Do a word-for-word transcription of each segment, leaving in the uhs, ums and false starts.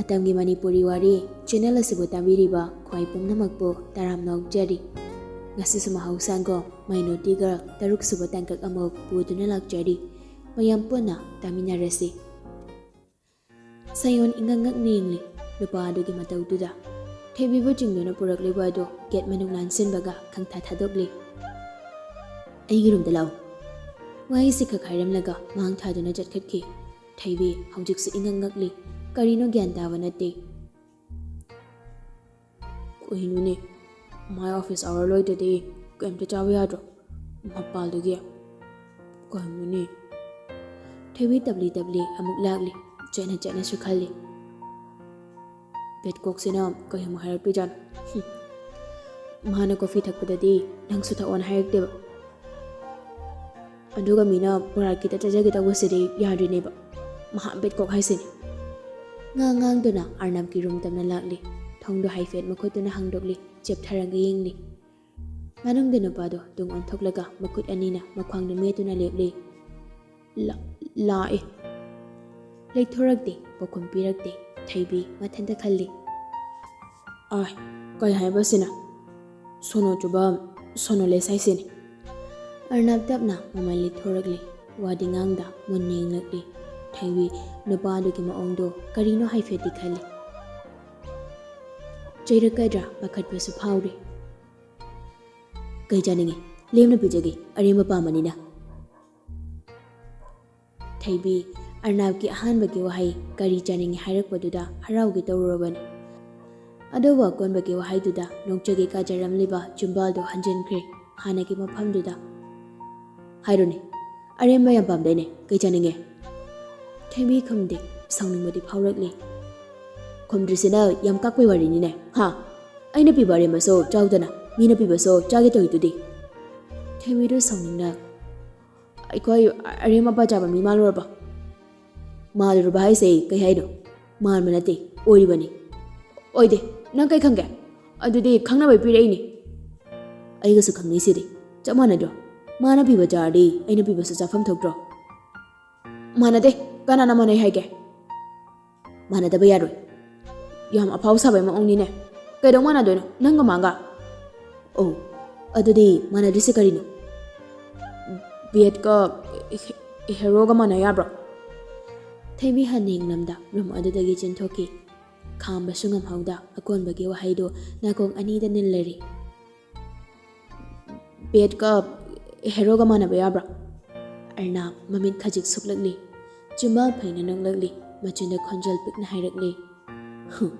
ꯃꯇꯝꯒꯤ ꯃꯅꯤꯄꯨꯔꯤ ꯋꯥꯔꯤ ꯆꯦꯅꯦꯜ ꯑꯁꯤꯕꯨ ꯇꯥꯕꯤꯔꯤꯕ ꯈ꯭ꯋꯥꯏ ꯄꯨꯝꯅꯃꯛꯄꯨ ꯇꯔꯥꯝꯅ ꯑꯣꯛꯆꯔꯤ꯫ ꯉꯁꯤꯁꯨ ꯃꯍꯧꯁꯥꯒꯨꯝ My Naughty Girl ꯇꯔꯨꯛ ꯁꯨꯕ ꯇꯥꯡꯀꯛ ꯑꯃꯨꯛ ꯄꯨꯗꯨꯅ ꯂꯥꯛꯆꯔꯤ꯫ ꯃꯌꯥꯝ ꯄꯨꯟꯅ ꯇꯥꯃꯤꯟꯅꯔꯁꯤ꯫ ꯁꯌꯣꯟ ꯏꯉꯛ ꯉꯛꯅ ꯌꯦꯡꯂꯤ ꯅꯨꯄꯥ ꯑꯗꯨꯒꯤ ꯃꯇꯧꯗꯨꯗ꯫ ꯊꯣꯏꯕꯤꯕꯨ ꯆꯤꯡꯗꯨꯅ ꯄꯨꯔꯛꯂꯤꯕ ꯑꯗꯨ ꯒꯦꯠ ꯃꯅꯨꯡ ꯂꯥꯟꯁꯤꯟꯕꯒ ꯈꯪꯊꯥ ꯊꯥꯗꯣꯛꯂꯤ꯫ "ꯑꯩꯒꯤ ꯔꯨꯝꯗ ꯂꯥꯛꯎ꯫" ꯋꯥꯍꯩꯁꯤ ꯈꯛ ꯍꯥꯏꯔꯝꯂꯒ ꯃꯥꯡ ꯊꯥꯗꯨꯅ ꯆꯠꯈꯠꯈꯤ꯫ ꯊꯣꯏꯕꯤ ꯍꯧꯖꯤꯛꯁꯨ ꯏꯉꯛ ꯉꯛꯂꯤ꯫ ꯀꯔꯤꯅꯣ ꯒ꯭ꯌꯥꯟ ꯇꯥꯕ ꯅꯠꯇꯦ꯫ "ꯀꯩꯅꯣꯅꯦ, ꯃꯥꯏ ꯑꯣꯐꯤꯁ ꯑꯋꯥꯔ ꯂꯣꯏꯗ꯭ꯔꯗꯤ ꯀꯩꯝꯇ ꯆꯥꯕ ꯌꯥꯗ꯭ꯔꯣ? ꯃꯄꯥꯜꯗꯒꯤ?" "ꯀꯩꯅꯣꯅꯦ?" ꯊꯣꯏꯕꯤ ꯇꯞꯂꯤ ꯇꯞꯂꯤ ꯑꯃꯨꯛ ꯂꯥꯛꯂꯤ꯫ ꯆꯠꯅ ꯆꯠꯅꯁꯨ ꯈꯜꯂꯤ꯫ "ꯄꯦꯠꯀꯣꯛꯁꯤꯅ ꯀꯩ ꯑꯃꯨꯛ ꯍꯥꯏꯔꯛꯇꯣꯏꯖꯥꯠꯅꯣ? ꯍꯨꯝ꯫ ꯃꯥꯅ ꯀꯣꯐꯤ ꯊꯛꯄꯗꯗꯤ ꯅꯪꯁꯨ ꯊꯛꯑꯣꯅ ꯍꯥꯏꯔꯛꯇꯦꯕ꯫ ꯑꯗꯨꯒ ꯃꯤꯅ ꯕꯣꯔꯥ ꯈꯤꯇ ꯆꯥꯖꯒꯦ ꯇꯧꯕꯁꯤꯗꯤ ꯌꯥꯗ꯭ꯔꯤꯅꯦꯕ꯫ ꯃꯍꯥ ꯄꯦꯠꯀꯣꯛ ꯍꯥꯏꯁꯤꯅꯤ꯫" ꯉꯥꯡ ꯉꯥꯡꯗꯨꯅ ꯑꯔꯅꯕꯀꯤ ꯔꯨꯝ ꯇꯝꯅ ꯂꯥꯛꯂꯤ꯫ ꯊꯣꯡꯗꯣ ꯍꯥꯏꯐꯦꯠ ꯃꯈꯨꯠꯇꯨꯅ ꯍꯥꯡꯗꯣꯛꯂꯤ꯫ ꯆꯦꯞꯊꯔꯒ ꯌꯦꯡꯂꯤ꯫ ꯃꯅꯨꯡꯗ ꯅꯨꯄꯥꯗꯣ ꯇꯨꯡ ꯑꯣꯟꯊꯣꯛꯂꯒ ꯃꯈꯨꯠ ꯑꯅꯤꯅ ꯃꯈ꯭ꯋꯥꯡꯗ ꯃꯦꯠꯇꯨꯅ ꯂꯦꯞꯂꯤ꯫ "ꯂꯥ-, ꯂꯥꯛꯑꯦ꯫" ꯂꯩꯊꯣꯔꯛꯇꯦ, ꯄꯥꯎꯈꯨꯝ ꯄꯤꯔꯛꯇꯦ꯫ ꯊꯣꯏꯕꯤ ꯃꯊꯟꯇ ꯈꯜꯂꯤ꯫ "ꯑꯥꯏ, ꯀꯩ ꯍꯥꯏꯕ ꯁꯤꯅ? ꯁꯣꯅꯣ ꯆꯨꯕ, ꯁꯣꯅꯣ ꯂꯦꯁ ꯍꯥꯏꯁꯤꯅꯤ꯫" ꯑꯔꯅꯕ ꯇꯞꯅ ꯃꯃꯜ ꯂꯤꯊꯣꯔꯛꯂꯤ꯫ ꯋꯥꯗꯤ ꯉꯥꯡꯗ ꯃꯨꯟꯅ ꯌꯦꯡꯂꯛꯂꯤ꯫ ꯊꯣꯏꯕꯤ ꯅꯨꯄꯥꯗꯨꯒꯤ ꯃꯑꯣꯡꯗꯣ ꯀꯔꯤꯅꯣ ꯍꯥꯏꯐꯦꯠꯇꯤ ꯈꯜꯂꯤ꯫ ꯆꯩꯔꯛꯀꯗ꯭ꯔꯥ ꯄꯥꯈꯠꯄꯁꯨ ꯐꯥꯎꯔꯤ꯫ "ꯀꯩ ꯆꯥꯅꯤꯡꯉꯤ? ꯂꯦꯝꯅ ꯄꯤꯖꯒꯦ, ꯑꯔꯦꯝꯕ ꯄꯥꯝꯕꯅꯤꯅ꯫" ꯊꯣꯏꯕꯤ ꯑꯔꯅꯕꯀꯤ ꯑꯍꯥꯟꯕꯒꯤ ꯋꯥꯍꯩ "ꯀꯔꯤ ꯆꯥꯅꯤꯡꯉꯤ?" ꯍꯥꯏꯔꯛꯄꯗꯨꯗ ꯍꯔꯥꯎꯒꯦ ꯇꯧꯔꯨꯔꯕꯅꯤ꯫ ꯑꯗꯨꯕꯨ ꯑꯀꯣꯟꯕꯒꯤ ꯋꯥꯍꯩꯗꯨꯗ ꯅꯣꯛꯆꯒꯦ ꯀꯥꯖꯔꯝꯂꯤꯕ ꯆꯤꯝꯕꯥꯜꯗꯨ ꯍꯟꯖꯤꯟꯈ꯭ꯔꯦ ꯍꯥꯟꯅꯒꯤ ꯃꯐꯝꯗꯨꯗ꯫ "ꯍꯥꯏꯔꯣꯅꯦ, ꯑꯔꯦꯝꯕ ꯌꯥꯝ ꯄꯥꯝꯗꯥꯏꯅꯦ, ꯀꯩ ꯆꯥꯅꯤꯡꯉꯦ?" ꯊꯣꯏꯕꯤ ꯈꯨꯝꯗꯦ, ꯁꯥꯎꯅꯤꯡꯕꯗꯤ ꯐꯥꯎꯔꯛꯂꯤ꯫ "ꯈꯨꯝꯗ꯭ꯔꯤꯁꯤꯅ ꯌꯥꯝ ꯀꯥꯛꯄꯩ ꯋꯥꯔꯤꯅꯤꯅꯦ, ꯍꯥ? ꯑꯩꯅ ꯄꯤꯕ ꯑꯔꯦꯝꯕꯁꯨ ꯆꯥꯎꯗꯅ, ꯃꯤꯅ ꯄꯤꯕꯁꯨ ꯆꯥꯒꯦ ꯇꯧꯔꯤꯗꯨꯗꯤ?" ꯊꯣꯏꯕꯤꯗꯨ ꯁꯥꯎꯅꯤꯡꯅ, "ꯑꯩꯈꯣꯏ ꯑꯔꯦꯝ ꯑꯄꯥ ꯆꯥꯕ ꯃꯤ ꯃꯥꯜꯂꯨꯔꯕ?" "ꯃꯥꯜꯂꯨꯔꯕ ꯍꯥꯏꯁꯦ ꯀꯩ ꯍꯥꯏꯅꯣ? ꯃꯥꯟꯕ ꯅꯠꯇꯦ, ꯑꯣꯏꯔꯤꯕꯅꯤ꯫" "ꯑꯣꯏꯗꯦ, ꯅꯪ ꯀꯩ ꯈꯪꯒꯦ? ꯑꯗꯨꯗꯤ ꯈꯪꯅꯕꯩ ꯄꯤꯔꯛꯏꯅꯤ꯫" "ꯑꯩꯒꯁꯨ ꯈꯪꯅꯩꯁꯤꯗꯤ, ꯆꯞ ꯃꯥꯟꯅꯗ꯭ꯔꯣ? ꯃꯥꯅ ꯄꯤꯕ ꯆꯥꯔꯗꯤ ꯑꯩꯅ ꯄꯤꯕꯁꯨ ꯆꯥꯐꯝ ꯊꯣꯛꯇ꯭ꯔꯣ?" "ꯃꯥꯟꯅꯗꯦ, ꯀꯅꯥꯅ ꯃꯥꯟꯅꯩ ꯍꯥꯏꯒꯦ?" "ꯃꯥꯟꯅꯗꯕ ꯌꯥꯔꯣꯏ, ꯌꯥꯝ ꯑꯐꯥꯎ ꯁꯥꯕꯩ ꯃꯑꯣꯡꯅꯤꯅꯦ꯫ ꯀꯩꯗꯧ ꯃꯥꯟꯅꯗꯣꯏꯅꯣ ꯅꯪꯒ ꯃꯥꯒ? ꯑꯣ, ꯑꯗꯨꯗꯤ ꯃꯥꯟꯅꯗ꯭ꯔꯤꯁꯦ ꯀꯔꯤꯅꯣ? ꯕꯦꯠꯀ ꯍꯦ-, ꯍꯦꯔꯣꯒ ꯃꯥꯟꯅ ꯌꯥꯕ꯭ꯔꯣ? ꯊꯣꯏꯕꯤ ꯍꯟꯅ ꯌꯦꯡꯂꯝꯗ ꯔꯨꯝ ꯑꯗꯨꯗꯒꯤ ꯆꯦꯟꯊꯣꯛꯈꯤ꯫ ꯈꯥꯝꯕꯁꯨ ꯉꯝꯍꯧꯗ ꯑꯀꯣꯟꯕꯒꯤ ꯋꯥꯍꯩꯗꯨ ꯅꯥꯀꯣꯡ ꯑꯅꯤꯗ ꯅꯤꯜꯂꯔꯤ꯫ ꯕꯦꯠꯀ ꯍꯦꯔꯣꯒ ꯃꯥꯟꯅꯕ ꯌꯥꯕ꯭ꯔꯥ? ꯑꯔꯅꯥ ꯃꯃꯤꯠ ꯈꯖꯤꯛ ꯁꯨꯛꯂꯛꯂꯤ꯫ ꯆꯤꯝꯕꯥꯜ ꯐꯩꯅ ꯅꯣꯛꯂꯛꯂꯤ꯫ ꯃꯆꯤꯟꯗ ꯈꯣꯟꯖꯦꯜ ꯄꯤꯛꯅ ꯍꯥꯏꯔꯛꯂꯤ, "ꯍꯨꯝ,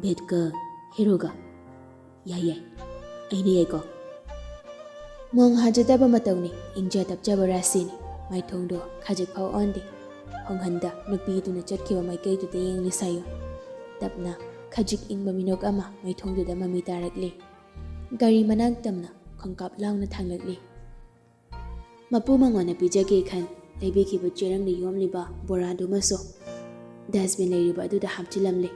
ꯕꯦꯠꯀ ꯍꯦꯔꯣꯒ? ꯌꯥꯏ, ꯌꯥꯏ, ꯑꯩꯅ ꯌꯥꯏꯀꯣ?" ꯃꯣꯡ ꯍꯥꯖꯗꯕ ꯃꯇꯧꯅꯤ, ꯏꯪꯖ ꯇꯞꯆꯕ ꯔꯥꯁꯤꯅꯤ꯫ ꯃꯥꯏꯊꯣꯡꯗꯣ ꯈꯖꯤꯛ ꯐꯥꯎ ꯑꯣꯟꯗꯦ꯫ ꯍꯣꯡꯍꯟꯗ ꯅꯨꯄꯤꯗꯨꯅ ꯆꯠꯈꯤꯕ ꯃꯥꯏꯀꯩꯗꯨꯗ ꯌꯦꯡꯂꯤ ꯁꯥꯌꯣꯟ꯫ ꯇꯞꯅ ꯈꯖꯤꯛ ꯏꯪꯕ ꯃꯤꯅꯣꯛ ꯑꯃ ꯃꯥꯏꯊꯣꯡꯗꯨꯗ ꯃꯃꯤ ꯇꯥꯔꯛꯂꯤ꯫ ꯒꯥꯔꯤ ꯃꯅꯥꯛ ꯇꯝꯅ ꯈꯣꯡꯀꯥꯞ ꯂꯥꯎꯅ ꯊꯥꯡꯂꯛꯂꯤ꯫ ꯃꯄꯨ ꯃꯉꯣꯟꯗ ꯄꯤꯖꯒꯦ ꯈꯟ ꯂꯩꯕꯤꯈꯤꯕ ꯆꯦꯔꯪꯗ ꯌꯣꯝꯂꯤꯕ ꯕꯣꯔꯥꯗꯨꯃꯁꯨ ꯗꯁꯕꯤꯟ ꯂꯩꯔꯤꯕ ꯑꯗꯨꯗ ꯍꯥꯞꯆꯤꯜꯂꯝꯂꯦ꯫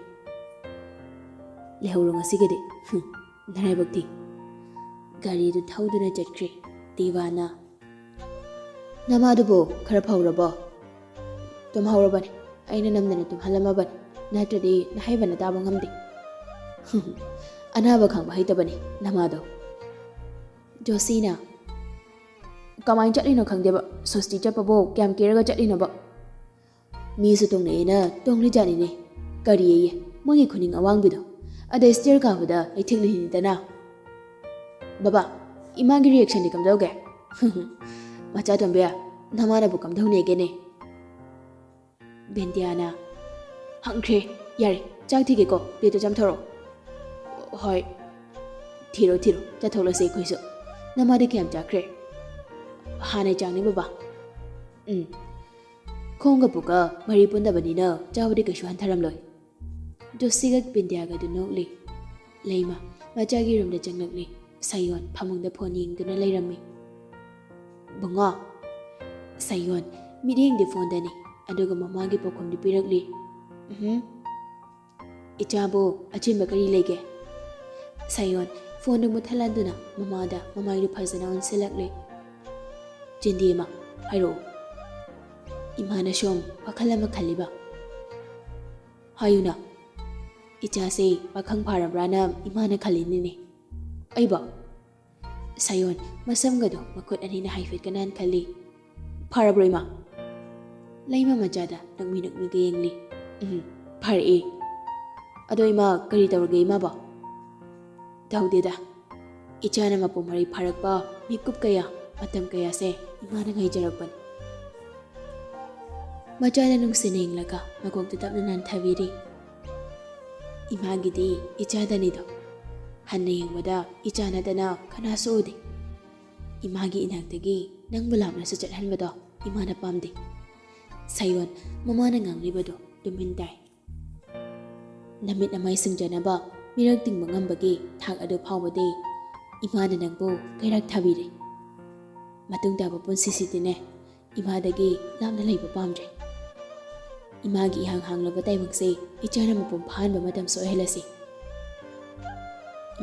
"ꯂꯩꯍꯧꯔꯣ ꯉꯁꯤꯒꯤꯗꯤ꯫ ꯍꯨꯝ, ꯅꯔꯥꯏꯕꯛ ꯊꯤ꯫" ꯒꯥꯔꯤꯗꯨ ꯊꯧꯗꯨꯅ ꯆꯠꯈ꯭ꯔꯦ꯫ ꯗꯤꯕꯥꯅ, "ꯅꯃꯥꯗꯨꯕꯨ ꯈꯔ ꯐꯧꯔꯕꯣ?" "ꯇꯨꯝꯍꯧꯔꯕꯅꯤ, ꯑꯩꯅ ꯅꯝꯗꯅ ꯇꯨꯝꯍꯜꯂꯝꯃꯕꯅꯤ, ꯅꯠꯇ꯭ꯔꯗꯤ ꯅꯍꯩꯕꯅ ꯇꯥꯕ ꯉꯝꯗꯦ꯫" "ꯑꯅꯥꯕ ꯈꯪꯕ ꯍꯩꯇꯕꯅꯤ ꯅꯃꯥꯗꯣ꯫" ꯖꯣꯁꯤꯅ, "ꯀꯃꯥꯏꯅ ꯆꯠꯂꯤꯅꯣ ꯈꯪꯗꯦꯕ, ꯁꯣꯁꯇꯤ ꯆꯠꯄꯕꯨ ꯀꯌꯥꯝ ꯀꯦꯔꯒ ꯆꯠꯂꯤꯅꯣꯕ?" "ꯃꯤꯁꯨ ꯇꯣꯡꯅꯩꯑꯦꯅ ꯇꯣꯡꯂꯤꯖꯥꯠꯅꯤꯅꯦ꯫ ꯀꯔꯤꯑꯌꯦ, ꯃꯣꯏꯒꯤ ꯈꯨꯅꯤꯡ ꯑꯋꯥꯡꯕꯤꯗꯣ꯫ ꯑꯗꯩ ꯁ꯭ꯇꯦꯌꯔ ꯀꯥꯕꯗ ꯂꯩꯊꯦꯛ ꯂꯩꯍꯤꯅꯤꯗꯅ꯫" "ꯕꯕꯥ, ꯏꯃꯥꯒꯤ ꯔꯤꯌꯦꯛꯁꯟꯗꯤ ꯀꯝꯗꯧꯒꯦ?" "ꯃꯆꯥꯇꯣꯝꯕꯤ, ꯅꯃꯥꯅꯕꯨ ꯀꯝꯗꯧꯅꯦꯒꯦꯅꯦ?" ꯕꯤꯟꯗꯤꯌꯥꯅ, "ꯍꯪꯈ꯭ꯔꯦ꯫ ꯌꯥꯔꯦ, ꯆꯥꯛ ꯊꯤꯒꯦꯀꯣ, ꯄ꯭ꯂꯦꯠꯇꯣ ꯆꯥꯝꯊꯣꯔꯛꯑꯣ꯫" "ꯍꯣꯏ, ꯊꯤꯔꯣ, ꯊꯤꯔꯣ, ꯆꯠꯊꯣꯛꯂꯁꯦ ꯑꯩꯈꯣꯏꯁꯨ꯫ ꯅꯃꯥꯗꯤ ꯀꯌꯥꯝ ꯆꯥꯈ꯭ꯔꯦ?" "ꯍꯥꯟꯅꯩ ꯆꯥꯡꯅꯤ ꯕꯕꯥ꯫" "ꯎꯝ, ꯈꯣꯡꯒ ꯄꯨꯛꯀ ꯃꯔꯤ ꯄꯨꯟꯗꯕꯅꯤꯅ ꯆꯥꯕꯗꯤ ꯀꯩꯁꯨ ꯍꯟꯊꯔꯝꯂꯣꯏ꯫" ꯖꯣꯁꯤꯒ ꯕꯤꯟꯗꯤꯌꯥꯒꯗꯨ ꯅꯣꯛꯂꯤ꯫ ꯂꯩꯃ ꯃꯆꯥꯒꯤ ꯔꯨꯝꯗ ꯆꯪꯂꯛꯂꯤ꯫ ꯁꯥꯌꯣꯟ ꯐꯃꯨꯡꯗ ꯐꯣꯟ ꯌꯦꯡꯗꯨꯅ ꯂꯩꯔꯝꯃꯤ꯫ "ꯕꯨꯡꯉꯣ꯫" ꯁꯥꯌꯣꯟ ꯃꯤꯠꯌꯦꯡꯗꯤ ꯐꯣꯟꯗꯅꯤ, ꯑꯗꯨꯒ ꯃꯃꯥꯒꯤ ꯄꯥꯎꯈꯨꯝꯗꯤ ꯄꯤꯔꯛꯂꯤ꯫ "ꯎꯝꯍꯨꯝ꯫ ꯏꯆꯥꯕꯨ ꯑꯆꯤꯟꯕ ꯀꯔꯤ ꯂꯩꯒꯦ?" ꯁꯥꯌꯣꯟ ꯐꯣꯟꯗꯨ ꯃꯨꯠꯊꯠꯍꯟꯗꯨꯅ ꯃꯃꯥꯗ ꯃꯃꯥꯏꯗꯨ ꯐꯖꯅ ꯑꯣꯟꯁꯤꯜꯂꯛꯂꯤ꯫ "ꯆꯤꯟꯗꯤ ꯏꯃꯥ, ꯍꯥꯏꯔꯛꯎ꯫" ꯏꯃꯥꯅ ꯁꯨꯝ ꯋꯥꯈꯜ ꯑꯃ ꯈꯜꯂꯤꯕ꯫ "ꯍꯥꯏꯌꯨꯅ꯫" "ꯏꯆꯥꯁꯦ ꯄꯥꯈꯪ ꯐꯥꯔꯕ꯭ꯔꯥꯅ ꯏꯃꯥꯅ ꯈꯜꯂꯤꯅꯤꯅꯦ꯫ ꯑꯩꯕꯣ?" ꯁꯥꯌꯣꯟ ꯃꯁꯝꯒꯗꯣ ꯃꯈꯨꯠ ꯑꯅꯤꯅ ꯍꯥꯏꯐꯦꯠ ꯀꯅꯥꯟ ꯈꯜꯂꯤ꯫ "ꯐꯥꯔꯕ꯭ꯔꯣ ꯏꯃꯥ?" ꯂꯩꯃ ꯃꯆꯥꯗ ꯅꯣꯛꯃꯤ ꯅꯣꯛꯃꯤꯒ ꯌꯦꯡꯂꯤ꯫ "ꯎꯝ, ꯐꯥꯔꯛꯑꯦ꯫ ꯑꯗꯣ ꯏꯃꯥ, ꯀꯔꯤ ꯇꯧꯔꯒꯦ ꯏꯃꯥꯕꯣ?" "ꯇꯧꯗꯦꯗ꯫ ꯏꯆꯥꯅ ꯃꯄꯨꯡ ꯃꯔꯩ ꯐꯥꯔꯛꯄ ꯃꯤꯀꯨꯞ ꯀꯌꯥ, ꯃꯇꯝ ꯀꯌꯥꯁꯦ ꯏꯃꯥꯅ ꯉꯥꯏꯖꯔꯛꯄꯅꯤ꯫" ꯃꯆꯥꯗ ꯅꯨꯡꯁꯤꯅ ꯌꯦꯡꯂꯒ ꯃꯀꯣꯛꯇꯨ ꯇꯞꯅ ꯅꯥꯟꯊꯕꯤꯔꯤ꯫ "ꯏꯃꯥꯒꯤꯗꯤ ꯏꯆꯥꯗꯅꯤꯗꯣ꯫ ꯍꯟꯅ ꯌꯦꯡꯕꯗ ꯏꯆꯥ ꯅꯠꯇꯅ ꯀꯅꯥꯁꯨ ꯎꯗꯦ꯫ ꯏꯃꯥꯒꯤ ꯏꯅꯥꯛꯇꯒꯤ ꯅꯪꯕꯨ ꯂꯥꯞꯅꯁꯨ ꯆꯠꯍꯟꯕꯗꯣ ꯏꯃꯥꯅ ꯄꯥꯝꯗꯦ꯫" ꯁꯥꯌꯣꯟ ꯃꯃꯥꯅ ꯉꯥꯡꯂꯤꯕꯗꯣ ꯇꯨꯃꯤꯟ ꯇꯥꯏ꯫ "ꯅꯃꯤꯠ ꯅꯃꯥꯏ ꯁꯤꯡꯖꯅꯕ ꯃꯤꯔꯛ ꯇꯤꯡꯕ ꯉꯝꯕꯒꯤ ꯊꯥꯛ ꯑꯗꯨ ꯐꯥꯎꯕꯗꯤ ꯏꯃꯥꯅ ꯅꯪꯕꯨ ꯀꯩꯔꯥꯛ ꯊꯥꯕꯤꯔꯦ꯫ ꯃꯇꯨꯡ ꯇꯥꯕ ꯄꯨꯟꯁꯤꯁꯤꯗꯤꯅꯦ, ꯏꯃꯥꯗꯒꯤ ꯂꯥꯞꯅ ꯂꯩꯕ ꯄꯥꯝꯗ꯭ꯔꯦ꯫ ꯏꯃꯥꯒꯤ ꯏꯍꯥꯡ ꯍꯥꯡꯂꯕ ꯇꯥꯏꯕꯪꯁꯦ ꯏꯆꯥꯅ ꯃꯄꯨꯡ ꯐꯥꯍꯟꯕ ꯃꯇꯝꯁꯨ ꯑꯣꯏꯍꯜꯂꯁꯤ꯫